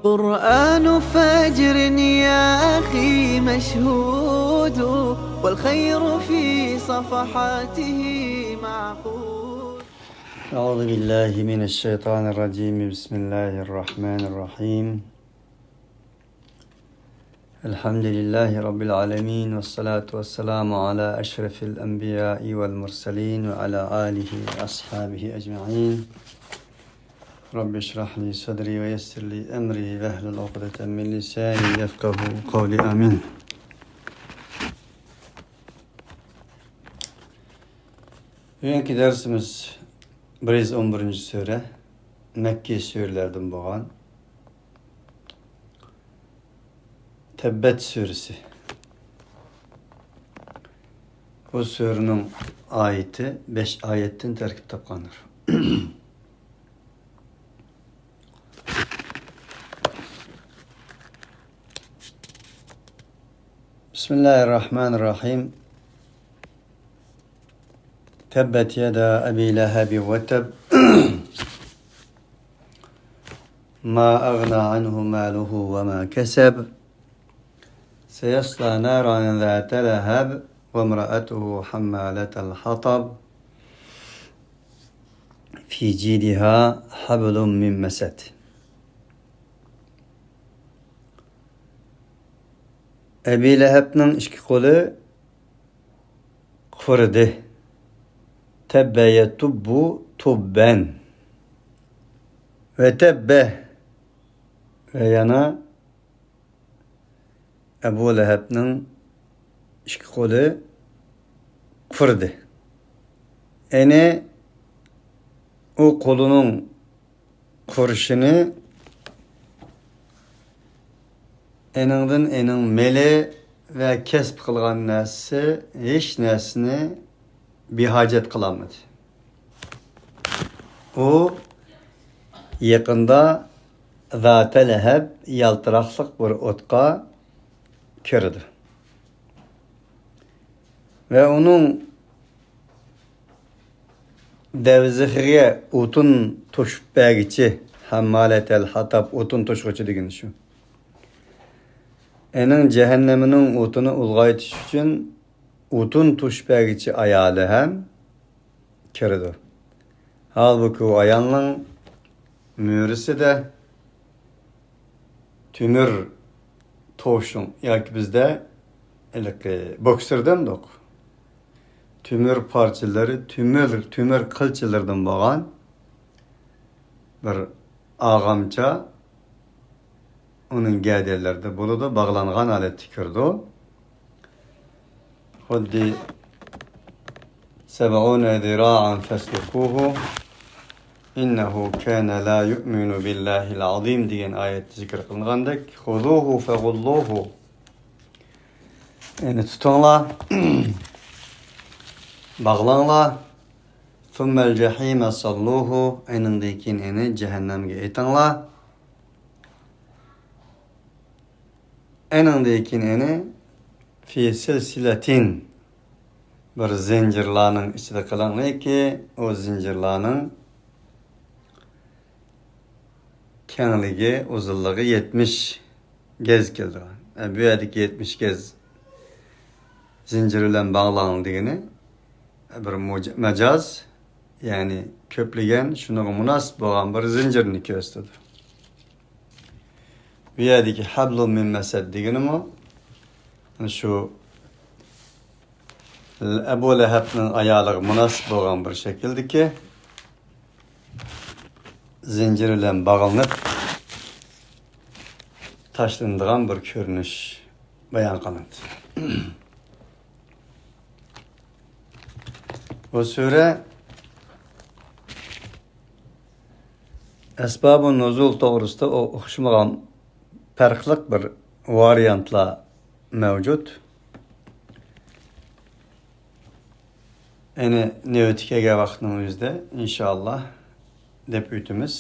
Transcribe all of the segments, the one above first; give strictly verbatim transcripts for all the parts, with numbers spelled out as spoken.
قرآن فجر يا أخي مشهود، والخير في صفحاته معقود. أعوذ بالله من الشيطان الرجيم. بسم الله الرحمن الرحيم. الحمد لله رب العالمين، والصلاة والسلام على أشرف الأنبياء والمرسلين وعلى آله وأصحابه أجمعين. رب اشرح لي صدري ويسر لي أمري واحلل عقدة من لساني يفقهوا قولي. آمين. بۈگۈنكى دەرسىمىز بىر يۈز ئون بىرىنچى سۈرە، مەككىي سۈرىلەردىن بولغان تەببەت سۈرىسى. بۇ سۈرىنىڭ ئايىتى بەش ئايەتتىن تەركىب تاپقاندۇر. بسم الله الرحمن الرحيم. تبت يدا أبي لهب وتب. ما أغنى عنه ماله وما كسب. سيصلى نارا ذات لهب وامرأته حمالة الحطب. في جيدها حبل من مسد. ئەبى لەھەبنىڭ ئىككى قولى قۇرۇدى. تەببە يەتۇببۇ تۇببەن. ۋە تەببە. ۋە يەنە ئەبۇ لەھەبنىڭ ئىككى قولى قۇرۇدى. يەنى ئۇ قولىنىڭ قۇرۇشىنى ئېنىڭدىن ئېنىڭ مېلى ۋە كەسىپ قىلغان نەرسىسى ھېچ نەرسىنى بىھاجەت قىلالمىدى. ئۇ يېقىندا زاتە لەھەب يالتىراقلىق بىر ئوتقا كىرىدۇ. ۋە ئۇنىڭ دەۋزىخىگە ئوتۇن توشۇپ بەرگۈچى، ھەممالەتەل ھاتاب، ئوتۇن توشقۇچى دېگىنى شۇ. ئېنىڭ جەھەننەمنىڭ ئوتىنى ئۇلغايتىش ئۈچۈن ئوتۇن توشۇپ بەرگۈچى ئايالى ھەم كىرىدۇ. ھالبۇكى، ئۇ ئايالنىڭ مۈرىسىدە تۆمۈر توشۇڭ ياكى بىزدە ھېلىقى بوكسېر دەمدۇق، تۆمۈر پارچىلىرى، تۆمۈر، تۆمۈر قىلچىلىرىدىن بولغان بىر ئاغامچا ئۇنىڭ گەدەنلىرىدە بولىدۇ، باغلانغان ھالەتتە كىرىدۇ. خۇددى سەبئۇنە زىرائەن فەسلۇكۇھۇ، ئىننەھۇ كانە لا يۇئمىنۇ بىللاھىل ئازىم دېگەن ئايەتتە زىكىر قىلىنغاندەك، خۇزۇھۇ فەغۇللۇھۇ. يەنى تۇتۇڭلار، باغلاڭلار. ثم الجحيم صلوه، ئېنىڭدىن كېيىن ئېنى جەھەننەمگە ئېتىڭلار. ئېنىڭدىن كېيىن ئېنى في سلسلة، بىر زىنجىرلارنىڭ ئىچىدە قىلىڭلىكى، ئۇ زىنجىرلارنىڭ كەڭلىكى، ئۇزۇنلۇقى يەتمىش گەز كېلىدىغان. ئە، بۇ يەردىكى يەتمىش گەز زىنجىر بىلەن باغلاڭ دېگىنى بىر مۇج-، مەجاز، يەنى كۆپلىگەن، شۇنىڭغا مۇناسىپ بولغان بىر زىنجىرنى كۆرسىتىدۇ. بۇ يەردىكى ھەبلۇم مىن مەسەد دېگىنىمۇ شۇ ئەبۇ لەھەبنىڭ ئايالىغا مۇناسىپ بولغان بىر شەكىلدىكى زىنجىر بىلەن باغلىنىپ تاشلىنىدىغان بىر كۆرۈنۈش بايان قىلىندى. بۇ سۈرە ئەسبابۇ نۇزۇل توغرىسىدا ئو-، ئوخشىمىغان پەرقلىق بىر ۋارىيانتلار مەۋجۇت. يەنى نۆۋىتى كەلگەن ۋاقىتنىڭ ئۆزىدە ئىنشائاللا دەپ ئۆتىمىز.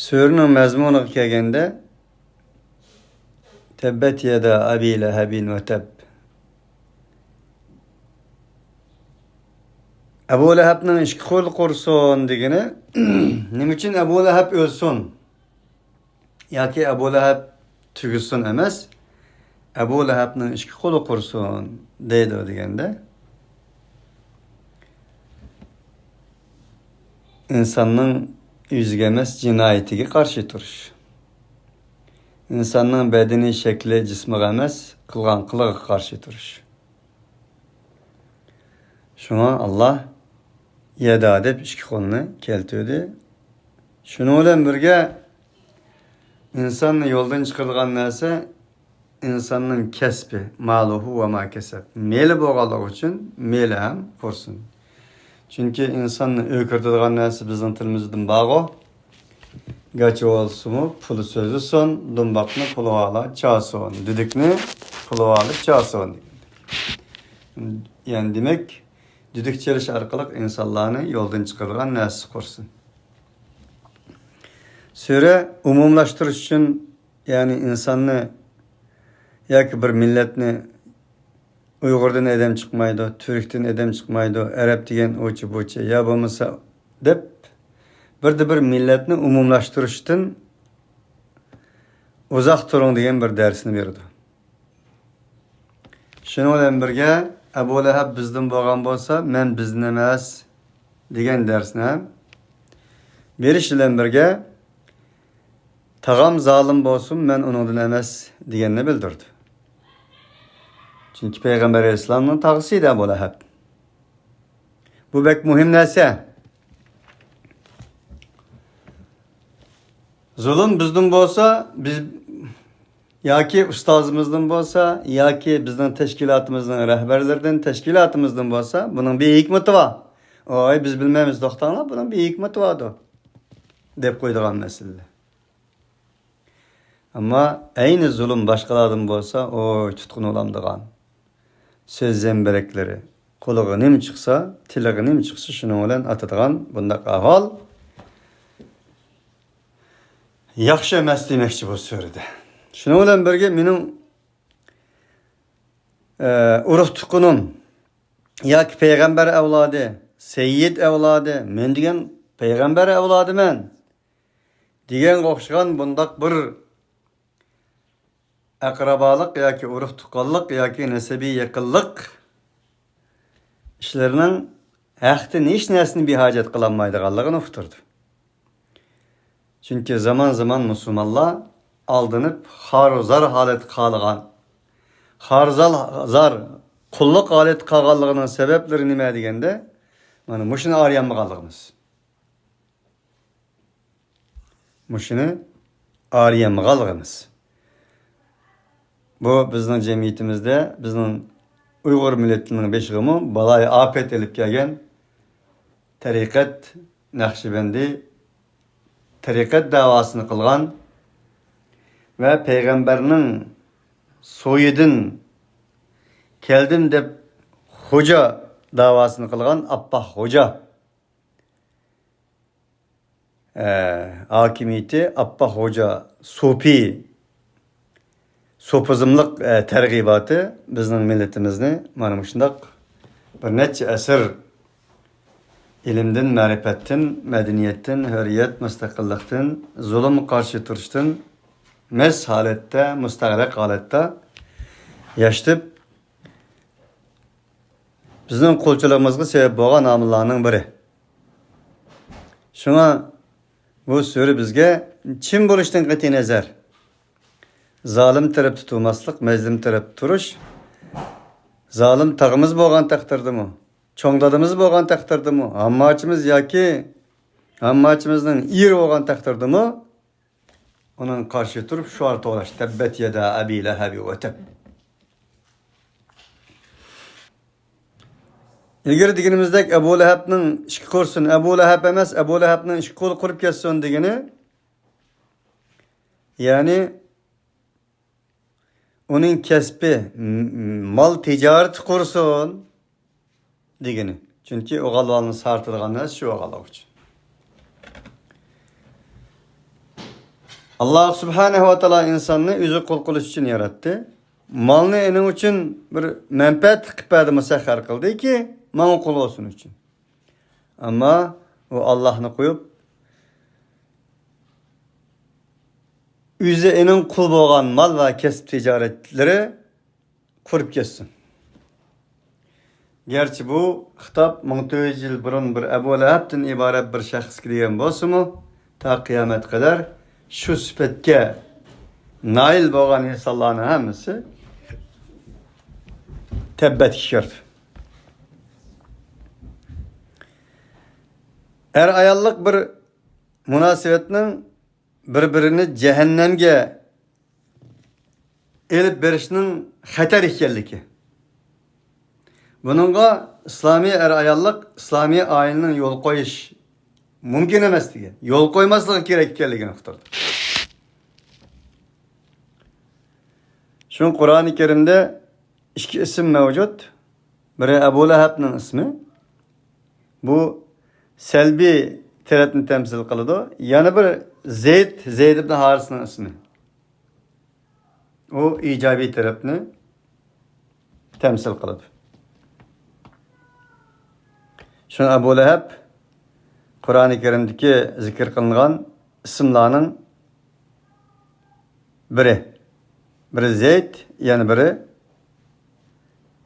سۈرىنىڭ مەزمۇنىغا كەلگەندە، تەببەت يەدا ئەبى لەھەبىن ۋە تەب. ئەبۇ لەھەبنىڭ ئىككى قولى قۇرۇسۇن دېگىنى، نېمە ئۈچۈن ئەبۇ لەھەب ئۆلسۇن؟ ياكى ئەبۇ لەھەب تۈگىسۇن ئەمەس، ئەبۇ لەھەبنىڭ ئىككى قولى قۇرۇسۇن دەيدۇ دېگەندە، ئىنساننىڭ ئۆزىگە ئەمەس، جىنايىتىگە قارشى تۇرۇش. ئىنساننىڭ بەدىنى، شەكلى، جىسمىغا ئەمەس، قىلغان قىلىقىغا قارشى تۇرۇش. شۇڭا ئاللا يەدا دەپ ئىككى قولنى كەلتۈردى. شۇنىڭ بىلەن بىرگە، ئىنساننى يولدىن چىقىرىدىغان نەرسە ئىنساننىڭ كەسپى، مالۇھۇ ۋە ما كەسەب. مېلى بولغانلىقى ئۈچۈن مېلى ھەم قۇرسۇن. چۈنكى ئىنساننى ئۆكۈرتىدىغان نەرسە بىزنىڭ تىلىمىزدىن بارغۇ. گاچا بولسىمۇ پۇل سۆزلىسۇن، دۇمباقنى پۇلىۋالا چالسۇن، دۈدۈكنى پۇلىۋالا چالسۇن دېگەن. يەنى دېمەك، دۈدۈك چېلىش ئارقىلىق ئىنسانلارنى يولدىن چىقىرىدىغان نەرسە قۇرسۇن. سۈرە ئومۇملاشتۇرۇش ئۈچۈن، يەنى ئىنساننى ياكى بىر مىللەتنى، ئۇيغۇردىن ئادەم چىقمايدۇ، تۈركتىن ئادەم چىقمايدۇ، ئەرەب دېگەن ئۇچە بۇچە يا بولمىسا دەپ، بىردە بىر مىللەتنى ئومۇملاشتۇرۇشتىن ئۇزاق تۇرۇڭ دېگەن بىر دەرسنى بېرىدۇ. شۇنىڭ بىلەن بىرگە، ئەبۇ لەھەب بىزدىن بولغان بولسا، مەن بىزدىن ئەمەس دېگەن دەرسنى ھەم بېرىش بىلەن بىرگە، تاغام زالىم بولسۇن، مەن ئۇنىڭدىن ئەمەس دېگەننى بىلدۈردى. چۈنكى پەيغەمبەر ئەلەيھىسسالامنىڭ تاغىسى ئىدى ئەبۇ لەھەب. بۇ بەك مۇھىم نەرسە. زۇلۇم بىزدىن بولسا، بىز ياكى ئۇستازىمىزدىن بولسا، ياكى بىزنىڭ تەشكىلاتىمىزنىڭ رەھبەرلىرىدىن، تەشكىلاتىمىزدىن بولسا، بۇنىڭ بىر ھېكمىتى بار. ئوي، بىز بىلمەيمىز، توختاڭلار، بۇنىڭ بىر ھېكمىتى باردۇ، دەپ قويىدىغان مەسىلىلەر. ئەمما ئەينى زۇلۇم باشقىلاردىن بولسا، ئوي، تۇتقىنى ئۇلامدىغان. سۆز زەمبىرەكلىرى. قولىغا نېمە چىقسا، تىلىغا نېمە چىقسا، شۇنىڭ بىلەن ئاتىدىغان بۇنداق ئەھۋال ياخشى ئەمەس دېمەكچى بۇ سۈرىدە. شۇنىڭ بىلەن بىرگە مېنىڭ، ئە، ئۇرۇق تۇغقىنىم ياكى پەيغەمبەر ئەۋلادى، سەييىد ئەۋلادى، مەن دېگەن پەيغەمبەر ئەۋلادىمەن دېگەنگە ئوخشىغان بۇنداق بىر ئەقرىبالىق ياكى ئۇرۇق تۇغقانلىق ياكى نەسەبىي يېقىنلىق ئىشلىرىنىڭ ھەقتىن ھېچ نەرسىنى بىھاجەت قىلالمايدىغانلىقىنى ئۇقتۇردى. چۈنكى زامان-زامان مۇسۇلمانلار ئالدىنىپ، خارۇ-زار ھالەتكە قالغان، خارۇ-زار قۇللۇق ھالەتكە قالغانلىقىنىڭ سەۋەبلىرى نېمە دېگەندە، مانا مۇشۇنى ئارىيالمىغانلىقىمىز. مۇشۇنى ئارىيالمىغانلىقىمىز. بۇ بىزنىڭ جەمئىيىتىمىزدە، بىزنىڭ ئۇيغۇر مىللىتىنىڭ بېشىغىمۇ بالايىئاپەت ئېلىپ كەلگەن تەرىقەت نەقشىبەندى تەرىقەت دەۋاسىنى قىلغان ۋە پەيغەمبەرنىڭ سويىدىن كەلدىم دەپ خوجا دەۋاسىنى قىلغان ئاپپاق خوجا، ئە، ھاكىمىيىتى، ئاپپاق خوجا سوپى، سوپىزملىق، ئە، تەرغىباتى بىزنىڭ مىللىتىمىزنى مانا مۇشۇنداق بىر نەچچە ئەسىر ئىلىمدىن، مەرىپەتتىن، مەدەنىيەتتىن، ھۆرىيەت، مۇستەقىللىقتىن، زۇلۇمغا قارشى تۇرۇشتىن مەس ھالەتتە، مۇستەغرەق ھالەتتە ياشىتىپ، بىزنىڭ قۇلچىلىقىمىزغا سەۋەب بولغان ئامىللارنىڭ بىرى. شۇڭا بۇ سۈرە بىزگە چىن بولۇشتىن قەتئىينەزەر، زالىم تەرەپتە تۇرماسلىق، مەزلۇم تەرەپتە تۇرۇش، زالىم تاغىمىز بولغان تەقدىردىمۇ، چوڭ دادىمىز بولغان تەقدىردىمۇ، ھامماچىمىز ياكى ھامماچىمىزنىڭ ئېرى بولغان تەقدىردىمۇ، ئۇنىڭغا قارشى تۇرۇپ شوئار توۋلاش، تەببەت يەدا ئەبى لەھەبى ۋە تەب. ئىلگىرى دېگىنىمىزدەك، ئەبۇ لەھەبنىڭ ئىشىكى قۇرسۇن، ئەبۇ لەھەب ئەمەس، ئەبۇ لەھەبنىڭ ئىشىكى قۇرۇپ كەتسۇن دېگىنى، يەنى ئۇنىڭ كەسپى، م-، مال تىجارىتى قۇرسۇن دېگىنى. چۈنكى ئوغۇللارنى سارتىدىغان نەرسە شۇ ئوغۇللار ئۈچۈن. ئاللا سۇبھانەھۇ ۋە تائالا ئىنساننى ئۆزى قۇل قىلىش ئۈچۈن ياراتتى. مالنى ئېنىڭ ئۈچۈن بىر مەنپەئەت قىلىپ بەردى، مۇسەخخەر قىلدىكى، ماڭا قۇل بولسۇن ئۈچۈن. ئەمما ئۇ ئاللاھنى قويۇپ، ئۆزى ئېنىڭ قۇل بولغان مال ۋە كەسىپ تىجارەتلىرى قۇرۇپ كەتسۇن. گەرچە بۇ خىتاب مىڭ تۆت يۈز يىل بۇرۇن بىر ئەبۇ لەھەبتىن ئىبارەت بىر شەخسكە دېگەن بولسىمۇ، تا قىيامەتكە قەدەر شۇ سۈپەتكە نائىل بولغان ئىنسانلارنىڭ ھەممىسى تەببەتكە كىردى. ئەر-ئاياللىق بىر مۇناسىۋەتنىڭ بىر-بىرىنى جەھەننەمگە ئېلىپ بېرىشنىڭ خەتەر ئىكەنلىكى. بۇنىڭغا ئىسلامىي ئەر-ئاياللىق، ئىسلامىي ئائىلىنىڭ يول قويۇش مۇمكىن ئەمەسلىكى، يول قويماسلىقى كېرەك ئىكەنلىكىنى ئۇقتۇردى. شۇڭا قۇرئانى كەرىمدە ئىككى ئىسىم مەۋجۇت. بىرى ئەبۇ لەھەبنىڭ ئىسمى. بۇ سەلبىي تەرەپنى تەمسىل قىلىدۇ. يەنە بىر زەيد، زەيد ئىبن ھارىسنىڭ ئىسمى. ئۇ ئىجابىي تەرەپنى تەمسىل قىلىدۇ. شۇڭا ئەبۇ لەھەب قۇرئانى كەرىمدىكى زىكىر قىلىنغان ئىسىملارنىڭ بىرى. بىرى زەيد، يەنە بىرى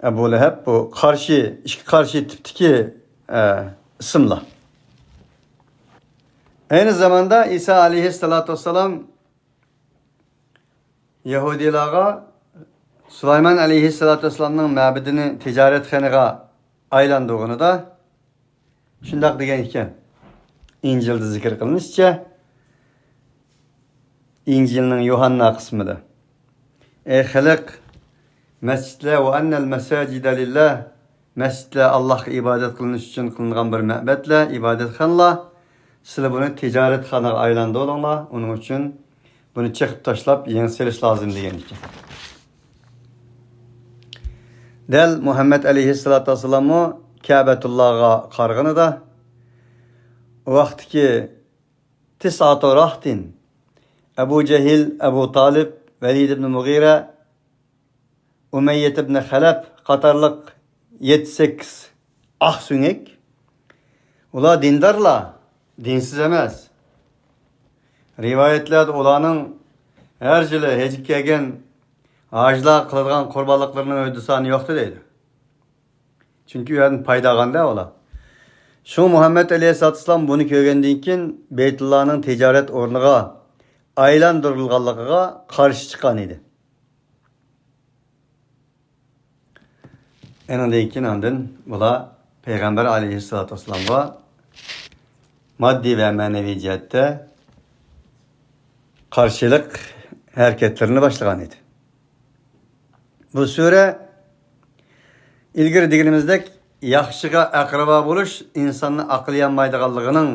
ئەبۇ لەھەب. بۇ قارشى، ئىككى قارشى تىپتىكى، ئە، ئىسىملار. ئەينى زاماندا ئىسا ئەلەيھىسسالاتۇ ۋەسسالام يەھۇدىيلارغا سۇلايمان ئەلەيھىسسالاتۇ ۋەسسالامنىڭ مەبىدىنى تىجارەتخانىغا ئايلاندۇرغىنىدا شۇنداق دېگەن ئىكەن. ئىنجىلدا زىكىر قىلىنىشىچە، ئىنجىلنىڭ يوھاننا قىسمىدا، ئەي خەلق، مەسچىتلەر، ۋە ئەننەل مەساجىدە لىللاھ، مەسچىتلەر ئاللاھقا ئىبادەت قىلىنىش ئۈچۈن قىلىنغان بىر مەبەتلەر، ئىبادەتخانىلار، سىلەر بۇنى تىجارەتخانىغا ئايلاندۇرۇڭلار، ئۇنىڭ ئۈچۈن بۇنى چېقىپ تاشلاپ يېڭى سېلىش لازىم دېگەن ئىكەن. دەل مۇھەممەد ئەلەيھىسسالاتۇ ۋەسسالاممۇ كەبەتۇللاغا قارىغىنىدا، ئۇ ۋاقىتتىكى تىسئاتۇ راھتىن، ئەبۇ جەھىل، ئەبۇ تالىپ، ۋەلىد ئىبن مۇغىرە، ئۇمەييەت ئىبن خەلەپ قاتارلىق يەتتە-سەككىز ئاق سۆڭەك. ئۇلار دىندارلار، دىنسىز ئەمەس. رىۋايەتلەردە ئۇلارنىڭ ھەر يىلى ھەجگە كەلگەن ھاجىلار قىلىدىغان قۇربانلىقلىرىنىڭ ھۆددە سانى يوقتى دەيدۇ. چۈنكى ئۇ يەردىن پايدا ئالغاندا ئۇلار. شۇ مۇھەممەد ئەلەيھىسسالاتۇ ۋەسسالام بۇنى كۆرگەندىن كېيىن بەيتۇللانىڭ تىجارەت ئورنىغا ئايلاندۇرۇلغانلىقىغا قارشى چىققان ئىدى. ئېنىڭدىن كېيىن ئاندىن بۇلار پەيغەمبەر ئەلەيھىسسالاتۇ ۋەسسالامغا ماددىي ۋە مەنىۋى جەھەتتە قارشىلىق ھەرىكەتلىرىنى باشلىغان ئىدى. بۇ سۈرە ئىلگىرى دېگىنىمىزدەك ياخشىغا ئەقرىبا بولۇش ئىنساننى ئاقلىيالمايدىغانلىقىنىڭ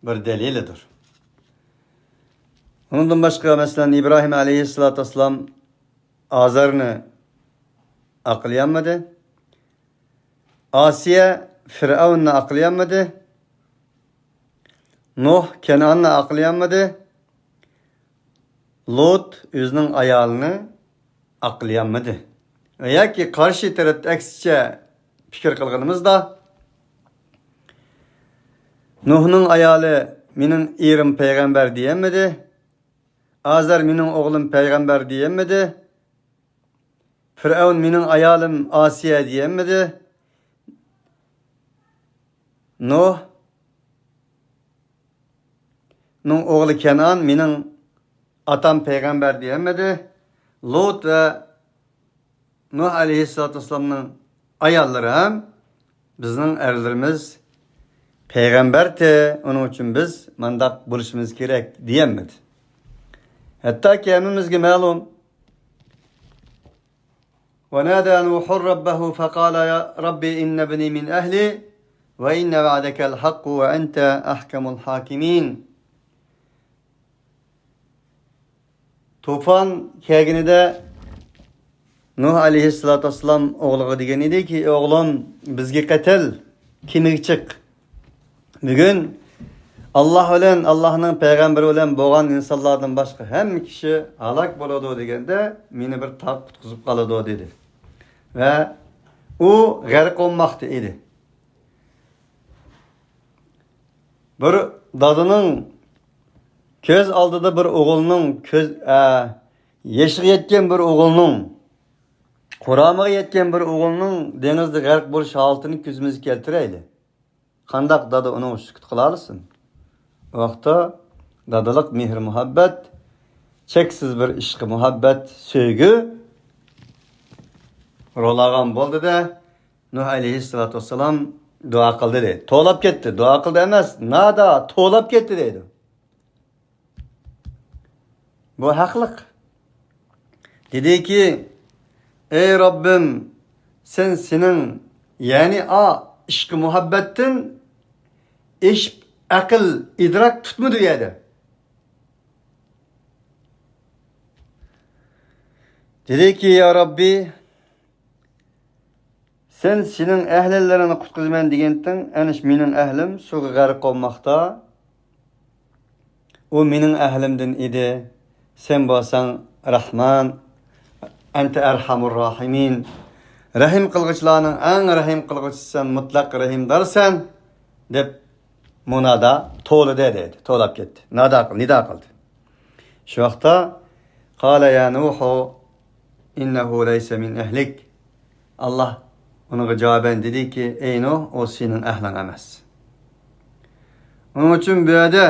بىر دەلىلىدۇر. ئۇنىڭدىن باشقا، مەسىلەن، ئىبراھىم ئەلەيھىسسالاتۇ ۋەسسالام ئازارنى ئاقلىيالمىدى. ئاسىيە فىرئەۋننى ئاقلىيالمىدى. نۇھ كەنئاننى ئاقلىيالمىدى. لۇت ئۆزىنىڭ ئايالىنى ئاقلىيالمىدى. ياكى قارشى تەرەپتە ئەكسىچە پىكىر قىلغىنىمىزدا، نۇھنىڭ ئايالى مېنىڭ ئېرىم پەيغەمبەر دېيەلمىدى. ئازەر مېنىڭ ئوغلۇم پەيغەمبەر دېيەلمىدى. فىرئەۋن مېنىڭ ئايالىم ئاسىيە دېيەلمىدى. نۇھ نىڭ ئوغلى كەنئان مېنىڭ ئاتام پەيغەمبەر دېيەلمىدى. لۇت ۋە نۇھ ئەلەيھىسسالاتۇ ۋەسسالامنىڭ ئاياللىرى ھەم بىزنىڭ ئەرلىرىمىز پەيغەمبەرتى، ئۇنىڭ ئۈچۈن بىز مانداق بولۇشىمىز كېرەك دېيەلمىدى. ھەتتاكى ھەممىمىزگە مەلۇم، ونادى نوح ربه فقال يا رب إن ابني من أهلي وإن وعدك الحق وأنت أحكم الحاكمين. توفان كەلگىنىدە نۇھ ئەلەيھىسسالاتۇ ۋەسسالام ئوغلىغا دېگەن ئىدىكى، ئوغلۇم، بىزگە قېتىل، كېمىگە چىق. بۈگۈن ئاللاھ بىلەن، ئاللاھنىڭ پەيغەمبىرى بىلەن بولغان ئىنسانلاردىن باشقا ھەممە كىشى ھالاك بولىدۇ دېگەندە، مېنى بىر تاغ قۇتقۇزۇپ قالىدۇ، دېدى. ۋە ئۇ غەرق بولماقتا ئىدى. بىر دادىنىڭ كۆز ئالدىدا بىر ئوغۇلنىڭ، كۆز، ئە، يېشىغا يەتكەن بىر ئوغۇلنىڭ، قۇرامىغا يەتكەن بىر ئوغۇلنىڭ دېڭىزدا غەرق بولۇش ھالىتىنى كۆزىمىزگە كەلتۈرەيلى. قانداق دادا ئۇنىڭغا سۈكۈت قىلالىسۇن؟ ئۇ ۋاقىتتا دادىلىق مېھىر-مۇھەببەت، چەكسىز بىر ئىشقى مۇھەببەت، سۆيگۈ رول ئالغان بولدى-دە، نۇھ ئەلەيھىسسالاتۇ ۋەسسالام دۇئا قىلدى دەيدۇ. توۋلاپ كەتتى. دۇئا قىلدى ئەمەس، نادا توۋلاپ كەتتى دەيدۇ. بۇ ھەقلىق. دېدىكى، ئەي رەببىم، سەن سېنىڭ، يەنى ئا، ئىشقى مۇھەببەتتىن ئېشىپ ئەقىل، ئىدراك تۇتمىدى ئۇ يەردە. دېدىكى، يا رەببى، سەن سېنىڭ ئەھلىلىرىڭنى قۇتقۇزىمەن دېگەنتىڭ، ئەنە شۇ مېنىڭ ئەھلىم سۇغا غەرق بولماقتا. ئۇ مېنىڭ ئەھلىمدىن ئىدى. سەن بولساڭ رەھمان، ئەنتە ئەرھەمۇر راھىمىن. رەھىم قىلغۇچىلارنىڭ ئەڭ رەھىم قىلغۇچىسى سەن، مۇتلەق رەھىمدارسەن، دەپ مۇنادا توۋلىدى دەيدۇ. توۋلاپ كەتتى. نادا قىل-، نىدا قىلدى. شۇ ۋاقىتتا، قالە يا نۇھۇ ئىننەھۇ لەيسە مىن ئەھلىك. ئاللا ئۇنىڭغا جاۋابەن دېدىكى، ئەي نۇھ، ئۇ سېنىڭ ئەھلىڭ ئەمەس. ئۇنىڭ ئۈچۈن بۇ يەردە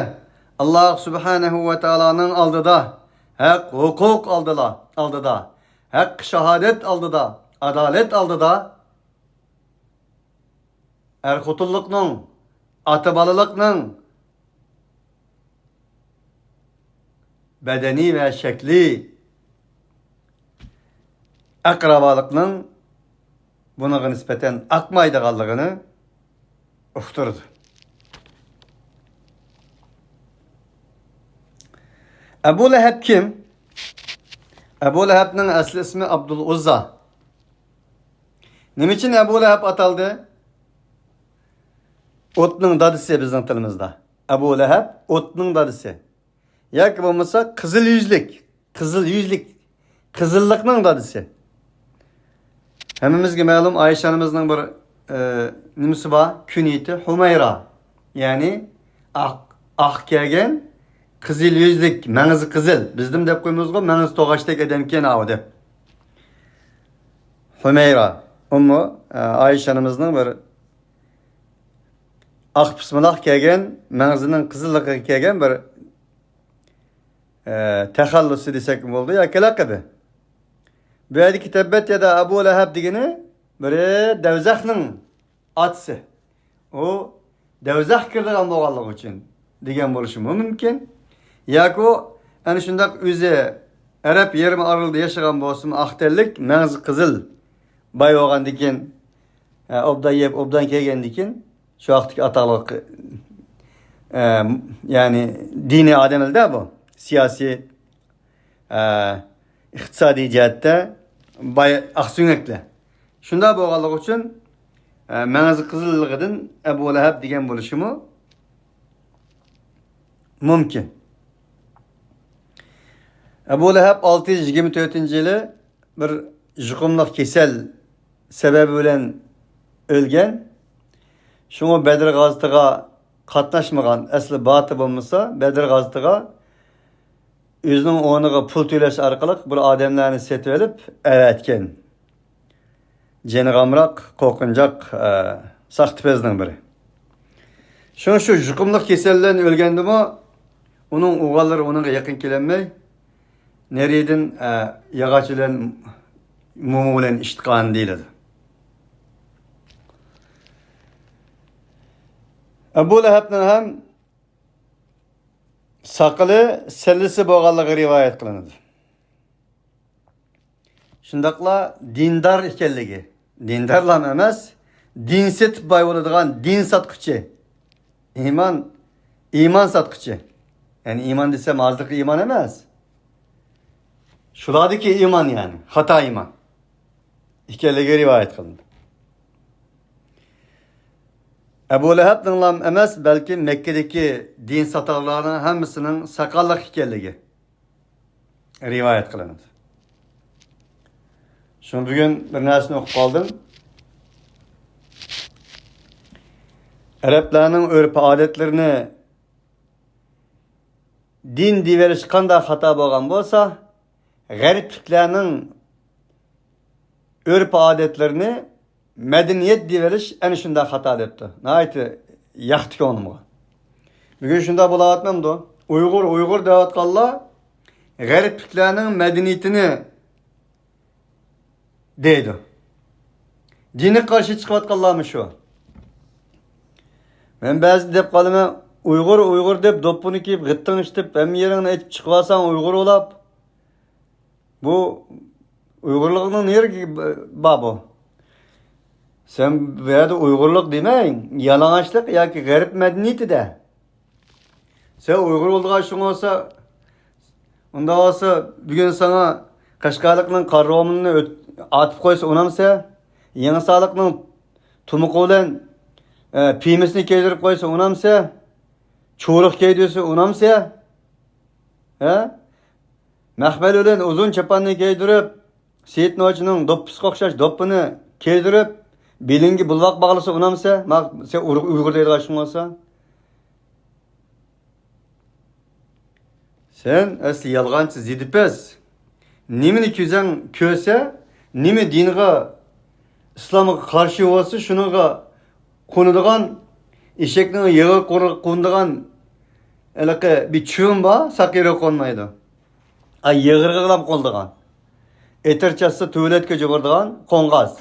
ئاللا سۇبھانەھۇ ۋە تائالانىڭ ئالدىدا، ھەق ھوقۇق ئالدىدا، ئالدىدا، ھەق شاھادەت ئالدىدا، ئادالەت ئالدىدا، ئەر-خوتۇنلۇقنىڭ، ئاتا-بالىلىقنىڭ بەدەنىي ۋە شەكلىي ئەقرىبالىقنىڭ بۇنىڭغا نىسبەتەن ئاقمايدىغانلىقىنى ئۇقتۇرىدۇ. ئەبۇ لەھەب كىم؟ ئەبۇ لەھەبنىڭ ئەسلى ئىسمى ئابدۇل ئۇززا. نېمە ئۈچۈن ئەبۇ لەھەب ئاتالدى؟ ئوتنىڭ دادىسى بىزنىڭ تىلىمىزدا. ئەبۇ لەھەب ئوتنىڭ دادىسى. ياكى بولمىسا قىزىل يۈزلۈك، قىزىل يۈزلۈك، قىزىللىقنىڭ دادىسى. ھەممىمىزگە مەلۇم، ئائىشە ئانىمىزنىڭ بىر، ئە، نېمىسى بار؟ كۈنىيىتى ھۇمەيرا. يەنى ئاق، ئاق كىيگەن، قىزىل يۈزلۈك، مەڭزى قىزىل. بىزدىمۇ دەپ قويىمىزغۇ، مەڭزى توغاچتەك ئادەمكەن ئاۋۇ دەپ. ھۇمەيرا. ئۇمۇ، ئە، ئائىشە ئانىمىزنىڭ بىر ئاق پىسمىلاق كىيگەن، مەڭزىنىڭ قىزىللىقىغا كىيگەن بىر، ئە، تەخەللۇسى دېسەكمۇ بولىدۇ ياكى لەقىبى. بۇ يەردىكى تەببەت يادا ئەبۇ لەھەب دېگىنى بىرى دەۋزەخنىڭ ئاتىسى. ئۇ دەۋزەخكە كىرىدىغان بولغانلىقى ئۈچۈن دېگەن بولۇشىمۇ مۇمكىن. ياكى ئەنە شۇنداق ئۆزى ئەرەب يېرىم ئارىلىدا ياشىغان بولسىمۇ، ئاق تەنلىك، مەڭزى قىزىل، باي بولغاندىكىن، ئە، ئوبدان يەپ، ئوبدان كىيگەندىكىن، شۇ ۋاقىتتىكى ئاتاقلىق، ئە، يەنى دىنىي ئادەم ئىدى بۇ. سىياسىي، ئە، ئىقتىسادىي جەھەتتە باي ئاقسۆڭەكلەر. شۇنداق بولغانلىقى ئۈچۈن، ئە، مەڭزى قىزىللىقىدىن ئەبۇ لەھەب دېگەن بولۇشىمۇ مۇمكىن. ئەبۇ لەھەب ئالتە يۈز يىگىرمە تۆتىنچى يىلى بىر يۇقۇملۇق كېسەل سەۋەبى بىلەن ئۆلگەن. شۇڭا بەدر غازىتىغا قاتناشمىغان، ئەسلى باتىل بولمىسا، بەدر غازىتىغا ئۆزىنىڭ ئورنىغا پۇل تۆلەش ئارقىلىق بىر ئادەملەرنى سېتىۋېلىپ ئەۋەتكەن. جېنىغا ئامراق، قورقۇنچاق، ئە، ساختىپەزنىڭ بىرى. شۇڭا شۇ يۇقۇملۇق كېسەل بىلەن ئۆلگەندىمۇ، ئۇنىڭ ئوغۇللىرى ئۇنىڭغا يېقىن كېلەلمەي، نېرىدىن، ئە، ياغاچ بىلەن، موما بىلەن ئىشتقان دېيىلىدۇ. ئەبۇ لەھەبنىڭ ھەم ساقىلى، سەللىسى بولغانلىقى رىۋايەت قىلىنىدۇ. شۇنداقلا دىندار ئىكەنلىكى. دىندارلام ئەمەس، دىن سېتىپ باي بولىدىغان دىن ساتقۇچى. ئىمان، ئىمان ساتقۇچى. يەنى ئىمان دېسەم، ھازىرقى ئىمان ئەمەس. شۇلاردىكى ئىمان، يەنى خاتا ئىمان ئىكەنلىكى رىۋايەت قىلىندى. ئەبۇ لەھەبنىڭلام ئەمەس، بەلكى مەككىدىكى دىن ساتارلارنىڭ ھەممىسىنىڭ ساقاللىق ئىكەنلىكى رىۋايەت قىلىنىدۇ. شۇڭا بۈگۈن بىر نەرسىنى ئوقۇپ قالدىم. ئەرەبلەرنىڭ ئۆرپ-ئادەتلىرىنى دىن دېيىۋېلىش قانداق خاتا بولغان بولسا، غەربلىكلەرنىڭ ئۆرپ-ئادەتلىرىنى مەدەنىيەت دېيىۋېلىش ئەنە شۇنداق خاتا دەپتۇ. ناھايىتى ياقتى كۆڭلۈمغا. بۈگۈن شۇنداق بولاۋاتمامدۇ؟ ئۇيغۇر، ئۇيغۇر دەۋاتقانلار غەربلىكلەرنىڭ مەدەنىيىتىنى دەيدۇ. دىنىغا قارشى چىقىۋاتقانلارمۇ شۇ. مەن بەزىدە دەپ قالىمەن، ئۇيغۇر، ئۇيغۇر دەپ دوپپىنى كىيىپ، غىتتىڭ ئىشلىتىپ، ھەممە يېرىڭنى ئېچىپ چىقىۋالساڭ ئۇيغۇر بولاپ. بۇ ئۇيغۇرلۇقنىڭ نېرىگە بار بۇ؟ سەن بۇ يەردە ئۇيغۇرلۇق دېمەي، يالىڭاچلىق ياكى غەرب مەدەنىيىتىدە. سەن ئۇيغۇر بولىدىغان ئىشىڭ بولسا، ئۇنداق بولسا، بۈگۈن ساڭا قەشقەرلىكنىڭ قارا رومىنىنى ئۆت-، ئارتىپ قويسا ئۇنامسە؟ يېڭىسارلىقنىڭ تۇمىقى بىلەن، ئە، پىيمىسىنى كىيدۈرۈپ قويسا ئۇنامسە؟ چۇرۇق كىيدۈرسە ئۇنامسە؟ ھە؟ مەخمەل بىلەن ئۇزۇن چاپاننى كىيدۈرۈپ، سېيىت نوچىنىڭ دوپپىسىغا ئوخشاش دوپپىنى كىيدۈرۈپ، بېلىڭگە بولۋاق باغلىسا ئۇنامسە؟ ما-، سەن ئۇيغۇر، ئۇيغۇر دەيدىغان ئىشىڭ بولسا. سەن ئەسلى يالغانچى، زىدىپەس. نېمىنى كۆزۈڭ كۆرسە، نېمە دىنغا، ئىسلامغا قارشى بولسا، شۇنىڭغا قونىدىغان، ئېشەكنىڭ يېغىغا قون-، قونىدىغان ھېلىقى بىر چىۋىن بار، ساقىيىغا قونمايدۇ. ئاي، يېغىرغىغىلا قونىدىغان. ئېتىر چاچسا تۈۋلەتكە جۇغۇرىدىغان قوڭغاز.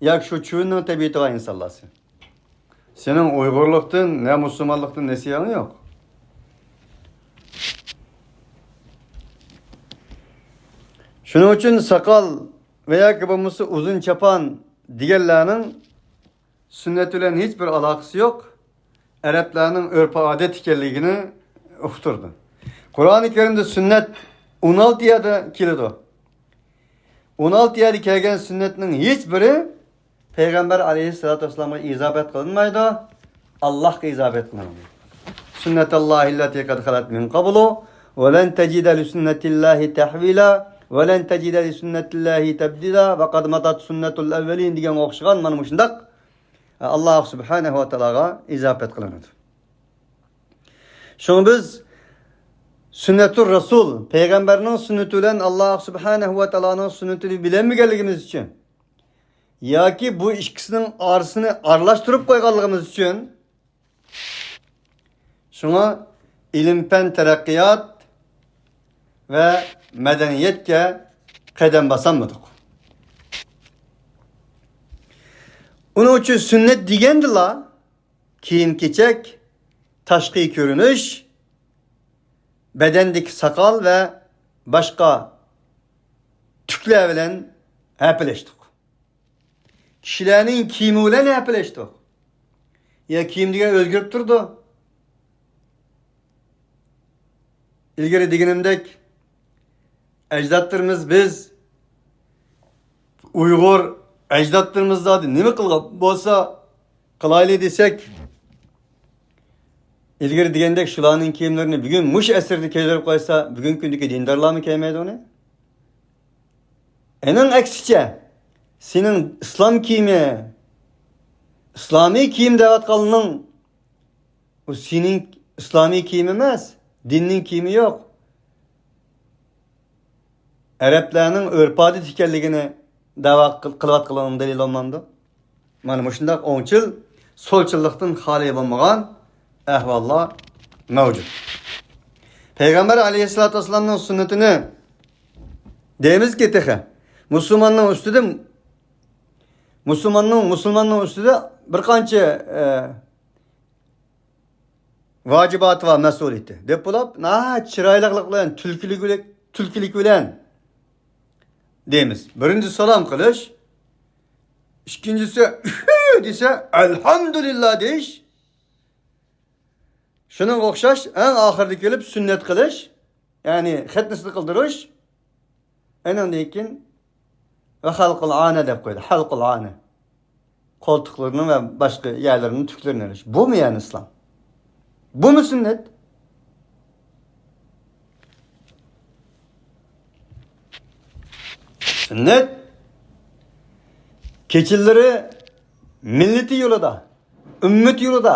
ياكى شۇ چىۋىننىڭ تەبىئىتى بار ئىنسانلارسى. سېنىڭ ئۇيغۇرلۇقتىن نە مۇسۇلمانلىقتىن نېسىۋەڭ يوق. شۇنىڭ ئۈچۈن ساقال ۋە ياكى بولمىسا ئۇزۇن چاپان دېگەنلەرنىڭ سۈننەت بىلەن ھېچبىر ئالاقىسى يوق. ئەرەبلەرنىڭ ئۆرپ-ئادەت ئىكەنلىكىنى ئۇقتۇردى. قۇرئانى كەرىمدە سۈننەت ئون ئالتە يەردە كېلىدۇ. ئون ئالتە يەردە كەلگەن سۈننەتنىڭ ھېچبىرى پەيغەمبەر ئەلەيھىسسالاتۇ ۋەسسالامغا ئىزاپەت قىلىنمايدۇ، ئاللاھقا ئىزاپەت قىلىنىدۇ. سۈننەتاللاھىللەتى قەد خەلەت مىن قەبلۇ ۋە لەن تەجىدە لىسۈننەتىللاھى تەھۋىلا ۋە لەن تەجىدە لىسۈننەتىللاھى تەبدىلا ۋە قەد مەدەت سۈننەتۇل ئەۋۋەلىن دېگەنگە ئوخشىغان مانا مۇشۇنداق ئاللاھ سۇبھانەھۇ ۋە تائالاغا ئىزاپەت قىلىنىدۇ. شۇڭا بىز سۈننەتۇر رەسۇل، پەيغەمبەرنىڭ سۈننىتى بىلەن ئاللاھ سۇبھانەھۇ ۋە تائالانىڭ سۈننىتىنى بىلەلمىگەنلىكىمىز ئۈچۈن ياكى بۇ ئىككىسىنىڭ ئارىسىنى ئارىلاشتۇرۇپ قويغانلىقىمىز ئۈچۈن، شۇڭا ئىلىم-پەن تەرەققىيات ۋە مەدەنىيەتكە قەدەم باسالمىدۇق. ئۇنىڭ ئۈچۈن سۈننەت دېگەندىلا كىيىم-كېچەك، تاشقى كۆرۈنۈش، بەدەندىكى ساقال ۋە باشقا تۈكلەر بىلەن ھەپىلەشتۇق. كىشىلەرنىڭ كىيىمى بىلەن ھەپىلەشتۇق. يا كىيىم دېگەن ئۆزگىرىپ تۇرىدۇ. ئىلگىرى دېگىنىمدەك، ئەجدادلىرىمىز، بىز ئۇيغۇر ئەجدادلىرىمىز زادى نېمە قىلغان بولسا قىلايلى دېسەك، ئىلگىرى دېگەندەك شۇلارنىڭ كىيىملىرىنى بۈگۈن مۇشۇ ئەسىردە كىيدۈرۈپ قويسا، بۈگۈنكى كۈندىكى دىندارلارمۇ كىيمەيدۇ ئۇنى. ئېنىڭ ئەكسىچە، سېنىڭ ئىسلام كىيىمى، ئىسلامىي كىيىم دەۋاتقانلىرىڭ، ئۇ سېنىڭ ئىسلامىي كىيىمى ئەمەس، دىننىڭ كىيىمى يوق. ئەرەبلەرنىڭ ئۆرپ-ئادىتى ئىكەنلىكىنى دەۋا قىل-، قىلىۋاتقىنىڭ دەلىلى بولمامدۇ؟ مانا مۇشۇنداق ئوڭچىل، سولچىللىقتىن خالىي بولمىغان ئەھۋاللار مەۋجۇت. پەيغەمبەر ئەلەيھىسسالاتۇ ۋەسسالامنىڭ سۈننىتىنى دەيمىزكى، تېخى مۇسۇلماننىڭ ئۈستىدە، مۇسۇلماننىڭ، مۇسۇلماننىڭ ئۈستىدە بىر قانچە، ئە، ۋاجىباتى بار، مەسئۇلىيىتى دەپ بولۇپ، ناھايىتى چىرايلىقلىق بىلەن، تۈلكىلىك بىلەن، تۈلكىلىك بىلەن دەيمىز. بىرىنچى سالام قىلىش، ئىككىنچىسى ئۈھۈ دېسە ئەلھەمدۇلىللا دېيىش. شۇنىڭغا ئوخشاش ئەڭ ئاخىرىدا كېلىپ سۈننەت قىلىش، يەنى خەتنىسىنى قىلدۇرۇش. ئېنىڭدىن كېيىن ۋە خەلقۇل ئانە دەپ قويدى. خەلقۇل ئانە. قولتۇقلىرىنىڭ ۋە باشقا يەرلىرىنىڭ تۈكلىرىنى ئېلىش. بۇمۇ يەنى ئىسلام؟ بۇمۇ سۈننەت؟ سۈننەت كېچىلىرى مىللىتى يولىدا، ئۈممىتى يولىدا،